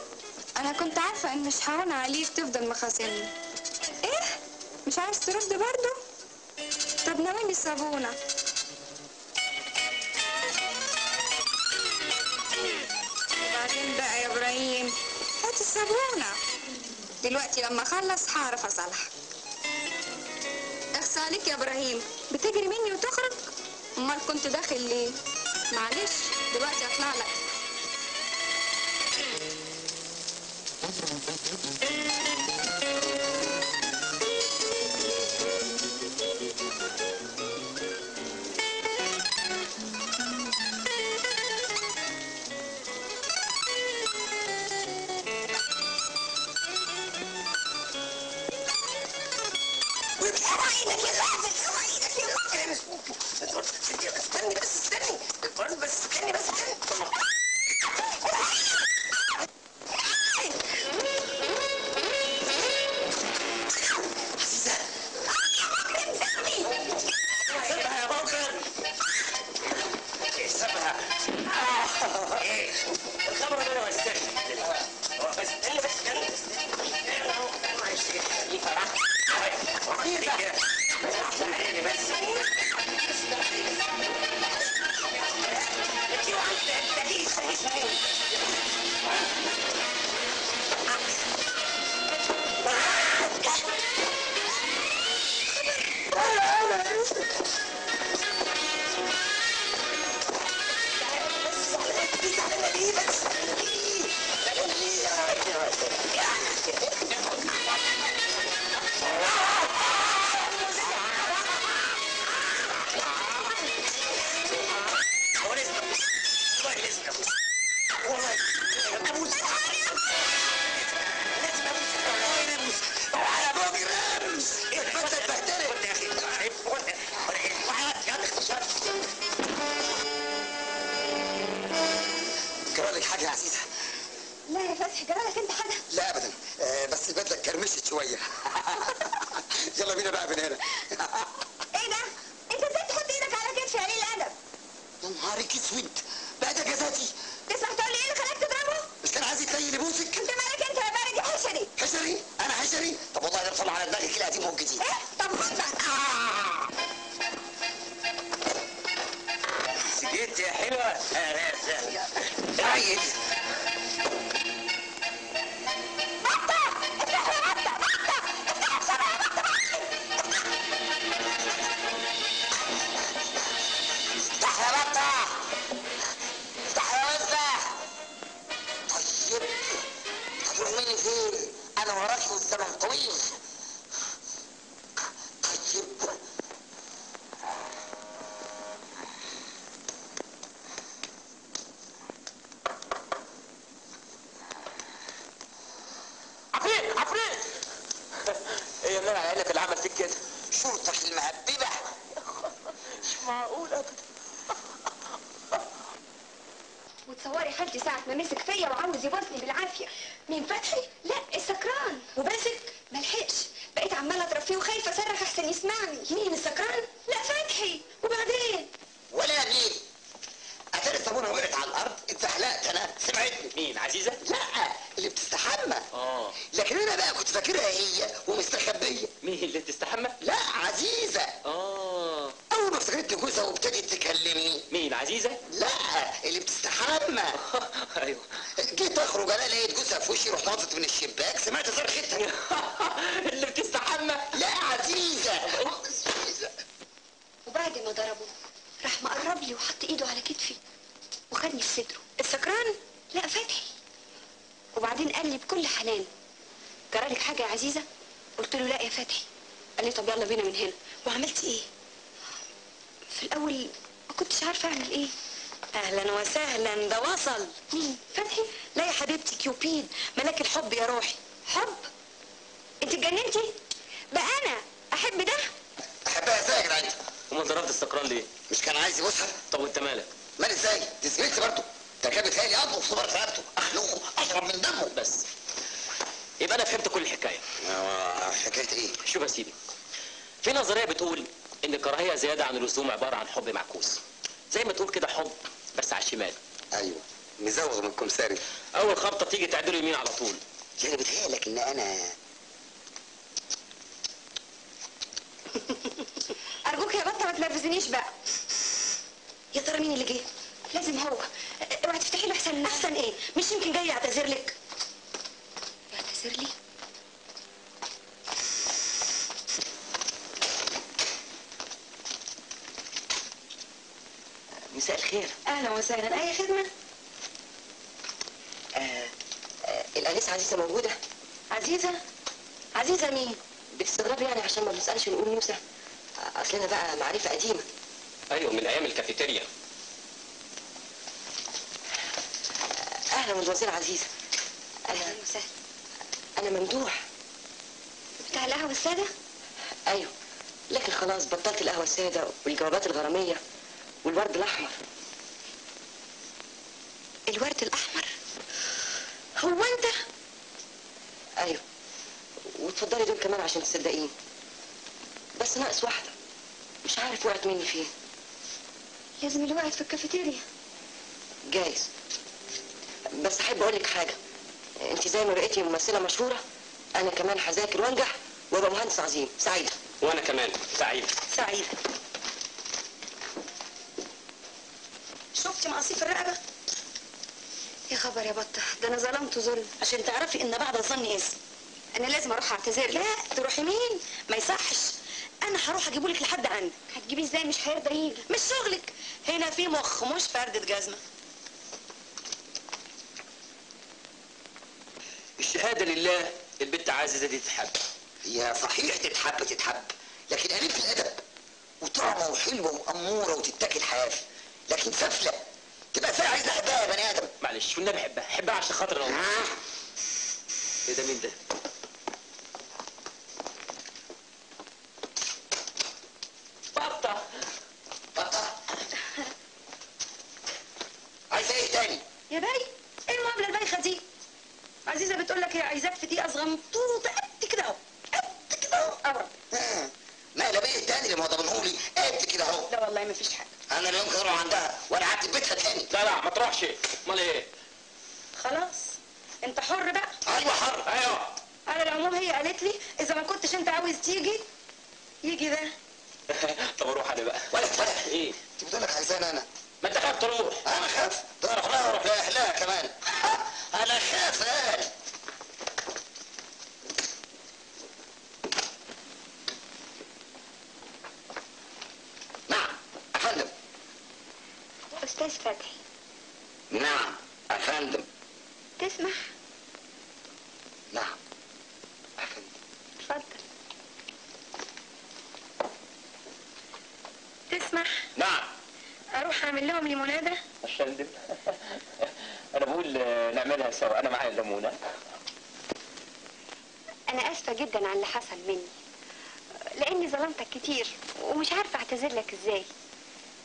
Speaker 3: انا كنت عارفة ان مش هون عليك تفضل مخاصمني. ايه؟ مش عايز ترد برضه؟ طب ناولني الصابونة. وبعدين بقى يا ابراهيم هات الصابونة دلوقتي، لما اخلص هعرف اصالحك. اخص عليك يا ابراهيم، بتجري مني وتخرج؟ امال كنت داخل ليه؟ معلش دلوقتي اطلع لك.
Speaker 1: استني بس، استني بس، استني بس، استني.
Speaker 15: سيبها يا بكر، سيبها. ايه الخبر ده؟ انا بستني بس، استني بس، استني. بس.
Speaker 5: يلا بينا بقى من هنا.
Speaker 4: ايه ده؟ انت ازاي تحط ايدك على كتفي يا قليل الادب؟
Speaker 5: يا نهارك اسود، بقى ده جزاتي؟
Speaker 4: تسمح تقول لي ايه اللي خلاك تضربه؟
Speaker 5: مش كان عايز يتلين يبوسك؟
Speaker 4: انت مالك انت يا بارد يا حشري؟
Speaker 5: حشري؟ انا حشري؟ طب والله انا بطلع على دماغك القديم والجديد.
Speaker 4: ايه؟ طب خد بقى.
Speaker 15: جيت يا حلوة.
Speaker 5: عيد
Speaker 4: بطه، افتح يا بطه، بطه افتح بسرعة يا بطه،
Speaker 6: افتح يا بطه، افتح يا وزه. طيب هتروح مني فين؟ انا وراكي والزمن طويل. طيب
Speaker 7: عفريت عفريت. ايه يا منال على عينك اللي عمل فيك كده؟
Speaker 6: شرطك المهببه.
Speaker 7: مش معقول ابدا.
Speaker 3: وتصوري حالتي ساعة ما مسك فيا وعاوز يبوسني بالعافية. مين، فتحي؟ لا السكران. وباسك؟ ملحقش، بقيت عمالة اضرب فيه وخايفة اصرخ احسن يسمعني. مين، السكران؟ لا فتحي. وبعدين؟
Speaker 6: ولا ليه؟ اتاري الصابونه وقعت على الارض، اتزحلقت انا، سمعتني.
Speaker 7: مين، عزيزة؟
Speaker 6: لا اللي بتستحمى. لكن انا بقى كنت فاكرها هي ومستخبيه.
Speaker 7: مين اللي بتستحمى؟
Speaker 6: لا عزيزة. اول ما افتكرت جوزها وابتدت تكلمني.
Speaker 7: مين، عزيزة؟
Speaker 6: لا اللي بتستحمى.
Speaker 7: ايوه.
Speaker 6: جيت اخرج انا لقيت جوزها في وشي، رحت نطت من الشباك، سمعت صرختها.
Speaker 7: اللي بتستحمى؟
Speaker 6: لا عزيزة. عزيزة.
Speaker 3: وبعد ما ضربه راح مقرب لي وحط ايده على كتفي وخدني في صدره. السكران؟ لا فتحي. وبعدين قال لي بكل حنان، جرالك حاجة يا عزيزه؟ قلت له لا يا فتحي. قال لي طب يلا بينا من هنا. وعملت ايه؟ في الاول ما كنتش عارفه اعمل ايه.
Speaker 12: اهلا وسهلا، ده وصل.
Speaker 3: مين، فتحي؟
Speaker 12: لا يا حبيبتي، كيوبيد ملاك الحب يا روحي.
Speaker 3: حب؟ انت اتجننتي؟ بقى انا احب ده؟
Speaker 6: احبها ازاي يا جدعان؟
Speaker 7: امال ضربت السكران ليه؟
Speaker 6: مش كان عايز يبوسها؟
Speaker 7: طب وانت مالك؟
Speaker 6: مالي ازاي؟ دي زميلتي برضه، ده كان بيتهيألي اطبخ في صبر رقبته، اخنقه، اشرب من دمه.
Speaker 7: بس يبقى انا فهمت كل الحكاية.
Speaker 6: حكاية ايه؟
Speaker 7: شوف يا سيدي، في نظرية بتقول ان الكراهية زيادة عن اللزوم عبارة عن حب معكوس. زي ما تقول كده حب بس على الشمال.
Speaker 6: ايوه، مزوغ من الكمساري.
Speaker 7: اول خبطه تيجي تعدله يمين على طول.
Speaker 6: يعني بيتهيألك ان انا
Speaker 3: ارجوك يا بطه ما تنرفزنيش بقى. يا ترى مين اللي جه؟ لازم هو. اوعي تفتحي له احسن.
Speaker 12: احسن ايه؟ مش يمكن جاي يعتذر لك؟
Speaker 3: يعتذر لي؟
Speaker 16: مساء الخير.
Speaker 12: اهلا وسهلا، اي خدمة؟
Speaker 16: الانسة عزيزه موجودة؟
Speaker 12: عزيزه؟ عزيزه مين؟
Speaker 16: بتستغربي يعني عشان ما بنسالش ونقول موسى؟ اصلنا بقى معرفة قديمة.
Speaker 7: ايوه، من ايام الكافيتيريا.
Speaker 16: اهلا مدموزيل عزيزه.
Speaker 3: اهلا وسهلا.
Speaker 16: انا ممدوح.
Speaker 3: بتاع القهوة السادة؟
Speaker 16: ايوه، لكن خلاص بطلت القهوة السادة والجوابات الغراميه والورد الاحمر.
Speaker 3: الورد الاحمر؟
Speaker 12: هو انت؟
Speaker 16: ايوه، وتفضلي دول كمان عشان تصدقيني. بس ناقص واحدة، مش عارف وقعت مني فين.
Speaker 3: لازم اللي وقعت في الكافيتيريا.
Speaker 16: جايز. بس احب اقول لك حاجة، انت زي ما بقيتي ممثلة مشهورة، انا كمان هذاكر وانجح وابقى مهندس عظيم. سعيدة.
Speaker 7: وانا كمان سعيدة.
Speaker 12: سعيدة. شفتي مقاصيف الرقبة؟
Speaker 3: يا خبر يا بطه، ده انا ظلمته ظلم.
Speaker 12: عشان تعرفي ان بعد الظن اسم.
Speaker 3: انا لازم اروح اعتذر.
Speaker 12: لا تروحي مين؟ ما يصحش، انا هروح اجيبهولك لحد عندك.
Speaker 3: هتجيبيه ازاي؟ مش هيرضى يجي.
Speaker 12: مش شغلك، هنا في مخ مش فردة جزمه.
Speaker 7: الشهادة لله، البنت عزيزه دي تتحب.
Speaker 6: هي صحيح تتحب تتحب، لكن قليله الادب وطعمه وحلوه واموره وتتاكل حاف، لكن سفله تبقى ازاي عايز احبها يا بني ادم؟
Speaker 7: معلش والنبي احبها، احبها عشان خاطر انا. ايه ده، مين ده؟ بطه.
Speaker 6: بطه؟ عايزه ايه تاني؟
Speaker 12: يا باي، ايه المعاملة البايخه دي؟ عزيزه بتقول لك هي عايزاك في دقيقة صغنطوطه قد كده اهو، قد كده اهو. والله ما فيش حاجة.
Speaker 6: انا لا يمكن اروح عندها ولا قعدت في بيتها تاني.
Speaker 7: لا لا ما تروحش. امال ايه؟
Speaker 12: خلاص انت حر بقى.
Speaker 6: ايوه حر.
Speaker 7: ايوه.
Speaker 12: على العموم هي قالت لي اذا ما كنتش انت عاوز تيجي يجي ده.
Speaker 7: طب اروح انا بقى.
Speaker 6: ولا
Speaker 7: ايه؟
Speaker 6: انت بتقول لك عايزاني انا؟
Speaker 7: ما انت خايف تروح.
Speaker 6: انا خاف؟ ده اروح لها واروح لاهلها كمان. انا خاف. قال نعم افندم.
Speaker 3: استاذ فتحي.
Speaker 6: نعم افندم.
Speaker 3: تسمح؟
Speaker 6: نعم افندم.
Speaker 3: اتفضل.
Speaker 12: تسمح؟
Speaker 7: نعم.
Speaker 12: اروح اعمل لهم ليموناده؟
Speaker 7: افندم انا بقول نعملها سوا، انا معايا الليمونه.
Speaker 3: انا اسفه جدا على اللي حصل مني، لاني ظلمتك كتير ومش عارفه اعتذر لك ازاي،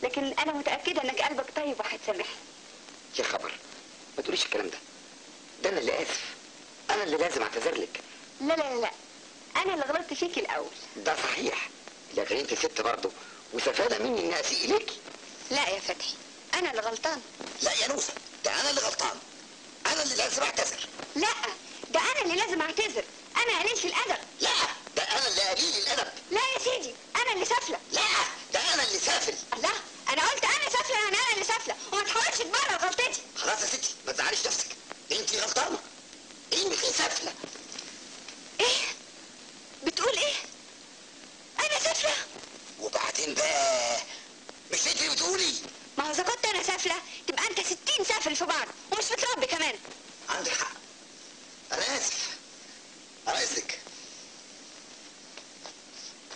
Speaker 3: لكن انا متاكدة انك قلبك طيب وهتسامحني.
Speaker 6: يا خبر، ما تقوليش الكلام ده، ده انا اللي اسف، انا اللي لازم اعتذر لك.
Speaker 3: لا لا لا، انا اللي غلطت فيك الاول.
Speaker 6: ده صحيح، لكن انت ست برضه وسفاله مني اني اسيء اليكي.
Speaker 3: لا يا فتحي، انا اللي غلطان.
Speaker 6: لا يا نوسه، ده انا اللي غلطان، انا اللي لازم اعتذر.
Speaker 3: لا ده انا اللي لازم اعتذر، انا قليله الادب.
Speaker 6: لا ده انا اللي قليل الادب.
Speaker 3: لا يا سيدي، انا اللي سافله.
Speaker 6: لا ده انا اللي سافل.
Speaker 3: الله، انا قلت انا سافله يعني انا اللي سافله، وما تحاولش تبرر غلطتي.
Speaker 6: خلاص يا ستي، ما تزعليش نفسك، انت غلطانة، انت سافله.
Speaker 3: ايه؟ بتقول ايه؟ انا سافله؟
Speaker 6: وبعدين بقى مش انت اللي بتقولي؟
Speaker 3: ما هو اذا كنت انا سافله تبقى انت 60 سافل في بعض ومش متربي كمان.
Speaker 6: عندك حق، انا اسف، انا اسفك،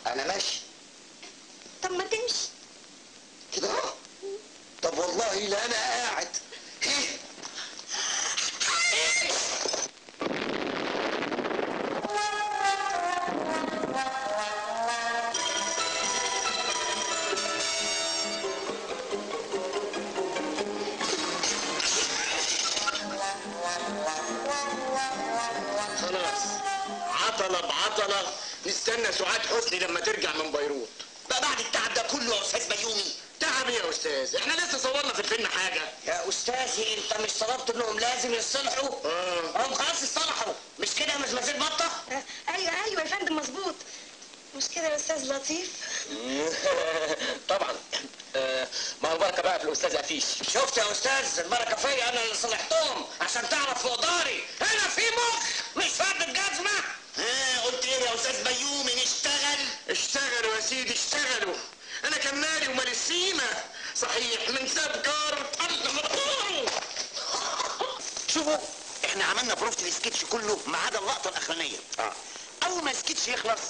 Speaker 6: انا ماشي.
Speaker 3: طب ما تمشي
Speaker 6: كده اهو. طب والله لا انا قاعد. ايه؟
Speaker 1: خلاص، عطلة بعطلة، نستنى سعاد حسني لما ترجع من بيروت.
Speaker 6: بقى بعد التعب ده كله يا استاذ بيومي؟
Speaker 1: تعب يا استاذ؟ احنا لسه صورنا في الفيلم حاجة.
Speaker 14: يا استاذي انت مش طلبت انهم لازم يصلحوا؟ هم خلاص اصطلحوا، مش كده يا مزمزيل بطة؟
Speaker 12: ايوه ايوه يا فندم مظبوط، مش كده يا استاذ لطيف؟
Speaker 7: طبعا. ما هو البركة بقى في الاستاذ قفيش.
Speaker 14: شفت يا استاذ، البركة فيا، انا اللي صلحتهم عشان تعرف مقداري. هنا في مخ مش فرد جزمه.
Speaker 6: ها قلت ايه يا استاذ بيومي؟ نشتغل؟
Speaker 1: اشتغلوا يا سيدي اشتغلوا، انا كان مالي ومال السيمه، صحيح من ساب جاره ارض مطوره.
Speaker 6: شوفوا احنا عملنا بروفة السكتش كله ما عدا اللقطة الاخرانية. اول ما السكتش يخلص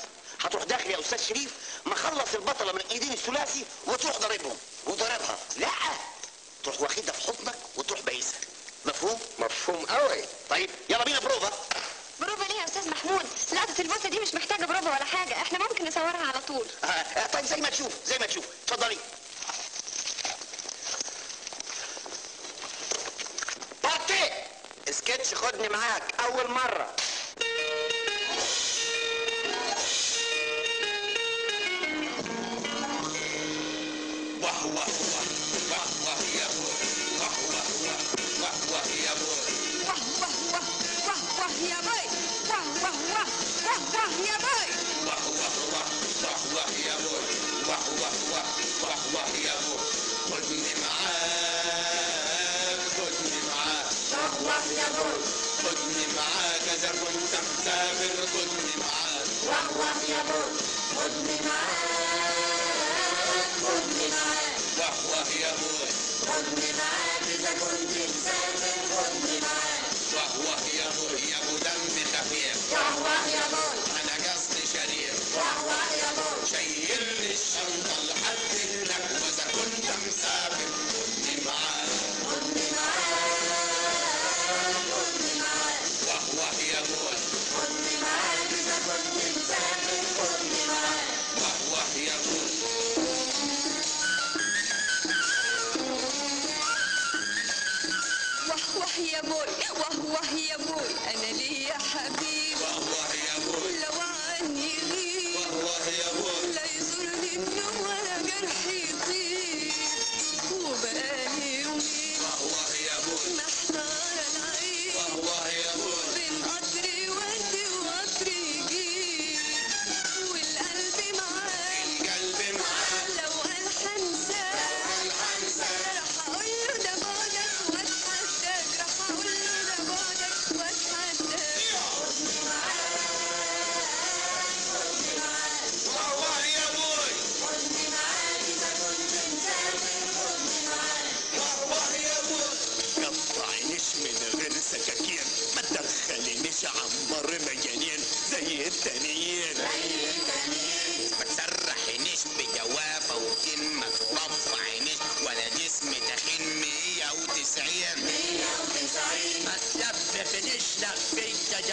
Speaker 6: هتروح داخل يا استاذ شريف مخلص البطلة من ايدين الثلاثي وتروح ضاربهم وضاربها. لا تروح واخدها في حضنك وتروح بايسها. مفهوم؟
Speaker 1: مفهوم قوي.
Speaker 6: طيب يلا بينا بروفه.
Speaker 3: بروفه ليه يا استاذ محمود؟ لقطة البوسه دي مش محتاجه بروفه ولا حاجة، احنا ممكن نصورها على طول.
Speaker 6: طيب زي ما تشوف، زي ما تشوف، اتفضلي.
Speaker 14: بطي سكتش خدني معاك اول مرة.
Speaker 10: واه واه واه واه يا بوي، واه واه واه واه يا بوي،
Speaker 9: واه واه واه واه واه يا بوي، واه واه واه واه واه يا بوي،
Speaker 10: واه واه واه واه واه يا بوي، واه واه واه واه واه يا بوي، خدني معاك، خدني معاك،
Speaker 9: واه واه يا بوي،
Speaker 10: خدني معاك إذا كنت مسافر، خدني معاك،
Speaker 9: واه واه يا بوي، خدني معاك، خدني معاك،
Speaker 10: واه واه يا بوي،
Speaker 9: خدني معاك إذا كنت مسافر، خدني معاك،
Speaker 10: واه واه يا بوي، يا ابو دم خفيف،
Speaker 9: واه واه يا بوي،
Speaker 10: انا قصدي شريف،
Speaker 9: واه واه يا بوي،
Speaker 10: شيلني الشنطة لحد هناك، وإذا كنت مسافر خدني معاك،
Speaker 9: خدني معاك، خدني معاك،
Speaker 10: واه واه يا بوي،
Speaker 9: خدني معاك إذا كنت مسافر، خدني معاك،
Speaker 10: واه واه يا بوي.
Speaker 9: واه واه يا بوي، واه واه يا بوي، أنا ليا حبيب،
Speaker 10: واه واه يا بوي،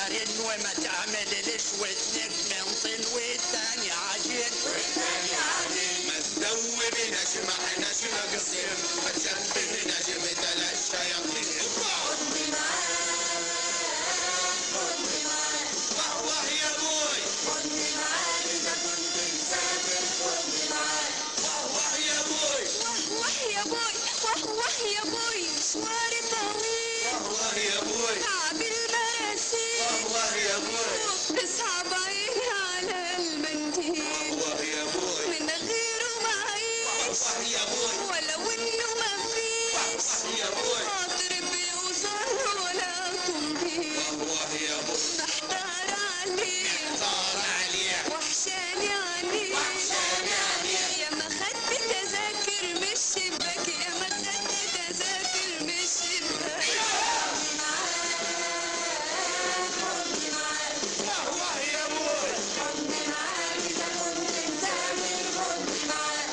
Speaker 10: حجرين وما تعملليش ودنك من طين والتاني عجين ما تدوبناش ما احناش ناقصين ما تشبهناش بتلات شياطين. خدني معاك خدني معاك واه يا بوي خدني معاك إذا كنت مسافر خدني معاك واه يا بوي
Speaker 3: واه يا بوي واه يا بوي مشواري طويل
Speaker 10: واه يا بوي
Speaker 3: تعب المراسيل
Speaker 10: واه يا بوي
Speaker 3: بصعب عيني على المنديل
Speaker 10: واه يا بوي
Speaker 3: من غيره ما عيش
Speaker 10: واه يا بوي
Speaker 3: ولو انه ما فيش
Speaker 10: واه يا بوي
Speaker 3: خاطر بيوصل ولا تمضي
Speaker 10: واه يا بوي
Speaker 3: محتار عليه
Speaker 10: محتار عليه
Speaker 3: وحشاني عليه
Speaker 10: وحشاني عليه
Speaker 3: يا ما خدت تذاكر من الشباك يا ما خدت تذاكر من الشباك. خدني معاك خدني معاك
Speaker 10: واه يا بوي
Speaker 3: خدني معاك إذا كنت مسافر خدني معاك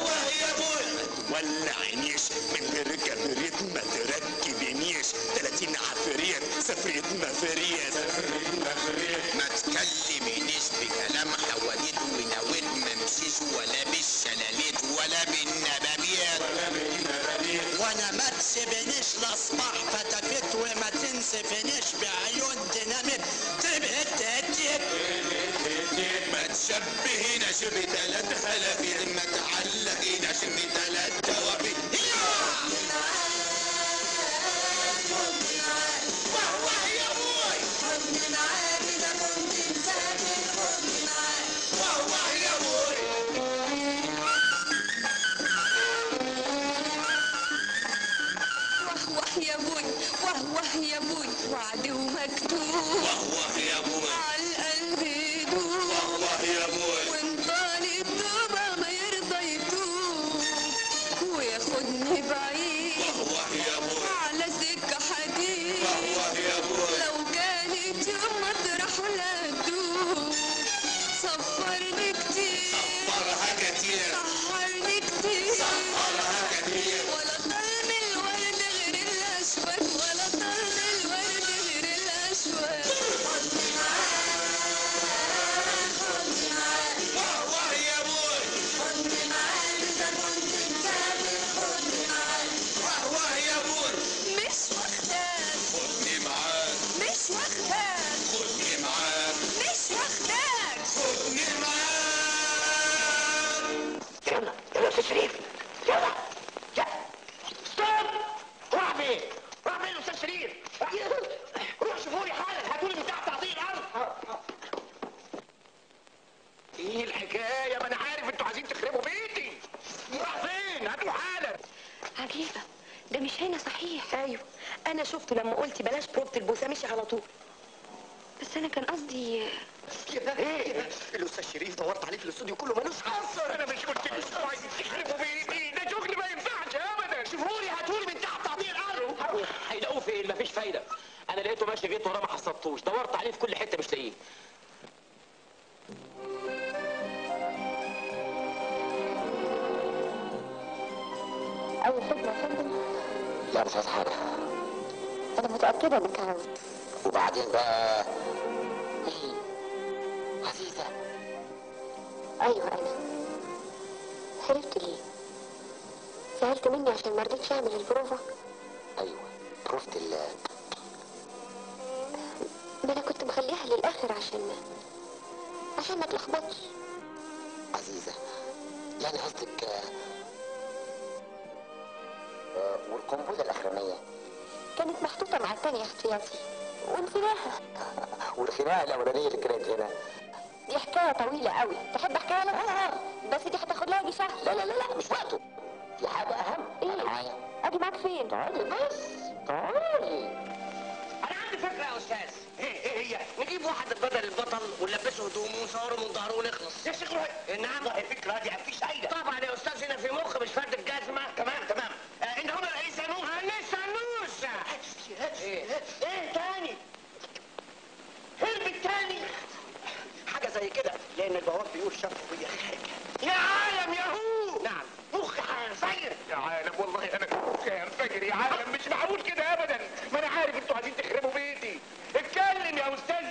Speaker 10: واه يا بوي.
Speaker 1: ولعنيش من غير كبريت ما تركبنيش 30 عفريت سفريت مفريت
Speaker 10: ما تكلمنيش بكلام حواديت ونويت ما مشيش ولا بالشلاليت ولا بالنبابيت وانا ما تسيبنيش لاصبح فتفت وما تنسفنيش بعيون ديناميت تبهت تهديت. ما تشبهناش بتلات هلافيت ما تعلقيناش بتلات توابيت.
Speaker 3: خدني معاك خدني معاك
Speaker 10: واه يا بوي
Speaker 3: خدني معاك إذا كنت مسافر خدني معاك
Speaker 10: واه يا بوي.
Speaker 3: واه يا بوي واه يا بوي وعد ومكتوب
Speaker 10: واه يا بوي
Speaker 3: على القلب يدوب
Speaker 10: واه يا بوي
Speaker 3: وانطال التوبة ما يرضى يتوب وياخدني بعيد
Speaker 10: واه يا بوي
Speaker 3: على سكة حديد
Speaker 10: واه يا بوي
Speaker 3: لو كانت يوم مطرح لا تدوب صفرني كتير
Speaker 10: صفرها كتير
Speaker 3: سحرني كتير
Speaker 10: صفرها كتير
Speaker 3: ولا طعم الورد غير الأشواك ولا طعم الورد غير الأشواك. خدني معاك خدني معاك
Speaker 10: واه يا بوي
Speaker 3: خدني معاك إذا كنت مسافر خدني معاك
Speaker 10: واه يا بوي.
Speaker 3: مش واخداك
Speaker 10: خدني معاك
Speaker 3: مش واخداك
Speaker 10: خدني معاك
Speaker 3: مش واخداك
Speaker 10: خدني معاك.
Speaker 14: يلا يلا يا استاذ شريف يلا يلا stop. راح فين؟ راح فين الاستاذ شريف؟ روح شوفوا لي حالا هاتوا لي من تحت تعطيه الارض.
Speaker 1: ايه الحكاية؟ ما انا عارف انتوا عايزين تخربوا بيتي. راح فين؟ هاتوا حالا.
Speaker 3: عجيبة ده مش هنا صحيح.
Speaker 12: ايوه انا شفته لما قلتي بلاش بروفة البوسه مشي على طول.
Speaker 3: بس انا كان قصدي
Speaker 1: ايه؟ الاستاذ شريف دورت عليه في الاستوديو كله ملوش اثر. انا مش قلت لكم عايزين تخربوا بيتي؟ ده شغل ما ينفعش ابدا. شوفوا لي هاتوا لي من تحت تعطيه الارض.
Speaker 7: هيلاقوه فين؟ مفيش فايده. انا لقيته ماشي جيت وراه ما حصلتوش، دورت عليه في كل حتة مش لاقيه.
Speaker 4: أول خدمة يا فندم.
Speaker 6: لا مش عايز حاجة.
Speaker 4: أنا متأكدة إنك عاوز.
Speaker 6: وبعدين بقى مين؟ عزيزة.
Speaker 4: أيوه أنا. عرفت ليه؟ زعلت مني عشان ما رضيتش أعمل البروفة؟
Speaker 6: أيوه بروفة ال
Speaker 4: ما أنا كنت مخليها للآخر عشان ما تلخبطش.
Speaker 6: عزيزة يعني قصدك والقنبلة الأخرانية
Speaker 4: كانت محطوطة مع التانية احتياطي ونسيناها.
Speaker 6: والخناقة الأولانية اللي كانت هنا
Speaker 4: دي حكاية طويلة قوي، تحب أحكيها لك؟ بس دي هتاخد لها يجي شهر.
Speaker 6: لا لا لا لا مش وقته، في حاجة أهم.
Speaker 4: إيه؟
Speaker 6: معايا.
Speaker 4: أجي معاك فين؟
Speaker 6: تعالي بس تعالي.
Speaker 14: انا عندي فكرة يا استاذ. ايه هي؟ نجيب واحد بدل البطل ونلبسه هدومه ونصوره من ظهره ونخلص. يا شيخ روحي. نعم الفكرة دي مفيش فايده. طبعا يا استاذ هنا في مخ مش فرد الجزمة. تمام تمام. ان هنا الانسة نوسه. انسه نوسه. ايه تاني؟ هرب تاني؟ حاجة زي كده لان البواب بيقول شافه وهي خارجه. يا عالم يا هو. نعم مخي هينفجر
Speaker 1: يا عالم، والله انا مخي هينفجر يا عالم، مش معقول كده ابدا. ما انا عارف انتوا عايزين تخربوا بيتي. اتكلم يا استاذ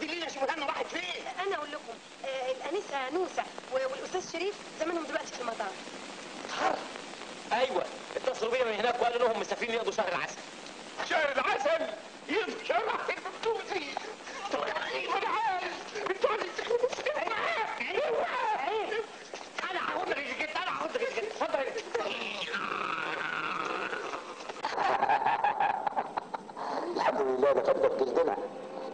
Speaker 14: دلينا شوفها راحت فين.
Speaker 12: انا اقول لكم الانسة نوسه والاستاذ شريف زمانهم دلوقتي في المطار.
Speaker 7: ايوه اتصلوا بيا من هناك وقالوا لهم مسافرين يقضوا شهر العسل.
Speaker 1: شهر العسل؟ يفشل الفلوسي. انا عارف انتوا عايزين تخربوا. ايوه انا هاخد رجلك، انا هاخد رجلك. اتفضل.
Speaker 5: الحمد لله ده فضل جلدنا.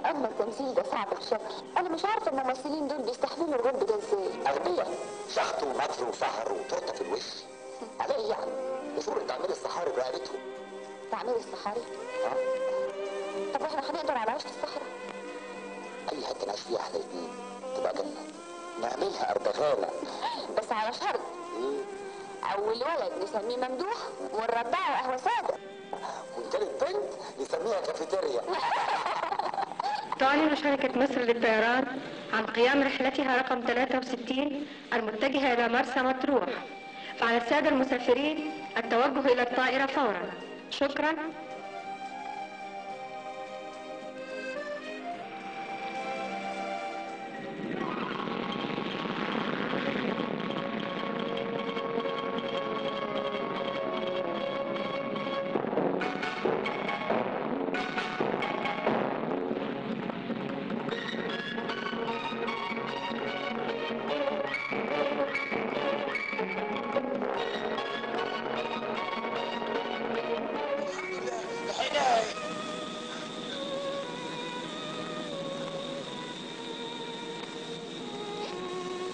Speaker 4: اما التمثيل ده صعب بشكل، انا مش عارفه الممثلين دول بيستحملوا الغرب ده ازاي.
Speaker 5: اغبياء، شخط ونطر وسهر وتورته في الوش. على ايه يعني؟ ده صورة تعمير الصحاري برقبتهم.
Speaker 4: تعمير الصحاري؟
Speaker 5: اه.
Speaker 4: طب واحنا هنقدر على عيشه الصحراء؟
Speaker 5: اي حتة نعيش فيها احنا الاثنين تبقى جنة. نعملها ارض غابه.
Speaker 4: بس على شرط.
Speaker 5: ايه؟
Speaker 4: اول ولد نسميه ممدوح ونرضعه قهوة ساده.
Speaker 5: وان كانت بنت نسميها كافيتيريا.
Speaker 3: تعلن شركة مصر للطيران عن قيام رحلتها رقم 63 المتجهة إلى مرسى مطروح، فعلى السادة المسافرين التوجه إلى الطائرة فورا. شكرا.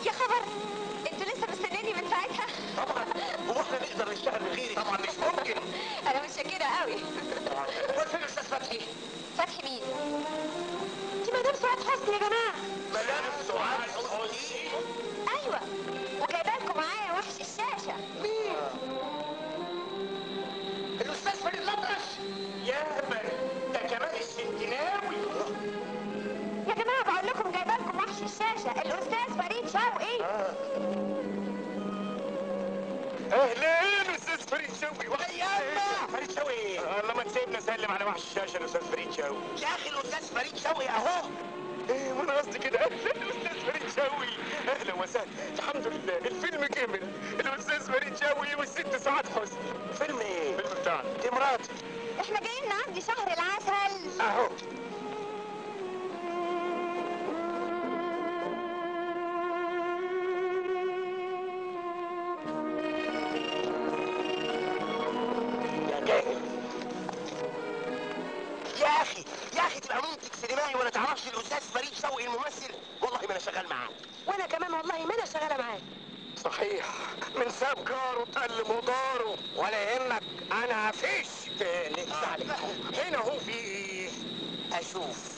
Speaker 4: يا خبر، انتوا لسه مستنيني من ساعتها؟
Speaker 15: طبعا، هو احنا نقدر نشتغل من غيرك؟ طبعا مش ممكن.
Speaker 4: انا متشكره قوي.
Speaker 15: هو فين الاستاذ فتحي؟
Speaker 4: فتحي مين؟
Speaker 12: دي مدام سعاد حسني يا جماعة.
Speaker 15: مدام سعاد حسني؟
Speaker 4: ايوه، وجايبه لكم معايا وحش الشاشة.
Speaker 15: مين؟ الاستاذ فريد الأطرش.
Speaker 1: يا هبل، ده كمال الشنتناوي.
Speaker 4: يا جماعة بقول لكم جايبه لكم وحش الشاشة الاستاذ فريد شوقي.
Speaker 1: اهلين استاذ فريد شوقي. ياما فريد شوقي، الله ما تسيبنا سلم على وحش الشاشة الاستاذ فريد شوقي.
Speaker 15: يا اخي الاستاذ فريد شوقي اهو.
Speaker 1: ايه وانا قصدي كده. اهلا الاستاذ فريد شوقي، اهلا وسهلا. الحمد لله الفيلم كمل، الاستاذ فريد شوقي والست سعاد حسني.
Speaker 15: فيلم ايه؟
Speaker 1: الفيلم بتاعنا.
Speaker 15: دي مراتي.
Speaker 4: احنا جايين نقضي شهر العسل
Speaker 1: اهو.
Speaker 15: يا اخي يا اخي تبقى منتج سينمائي ولا تعرفش الاستاذ فريد شوقي الممثل؟ والله ما انا شغال معاه.
Speaker 12: وانا كمان والله ما انا شغالة معاه.
Speaker 1: صحيح، من ساب جاره تقل مداره. ولا يهمك انا هفيش تاني. هنا هو في ايه؟
Speaker 15: اشوف.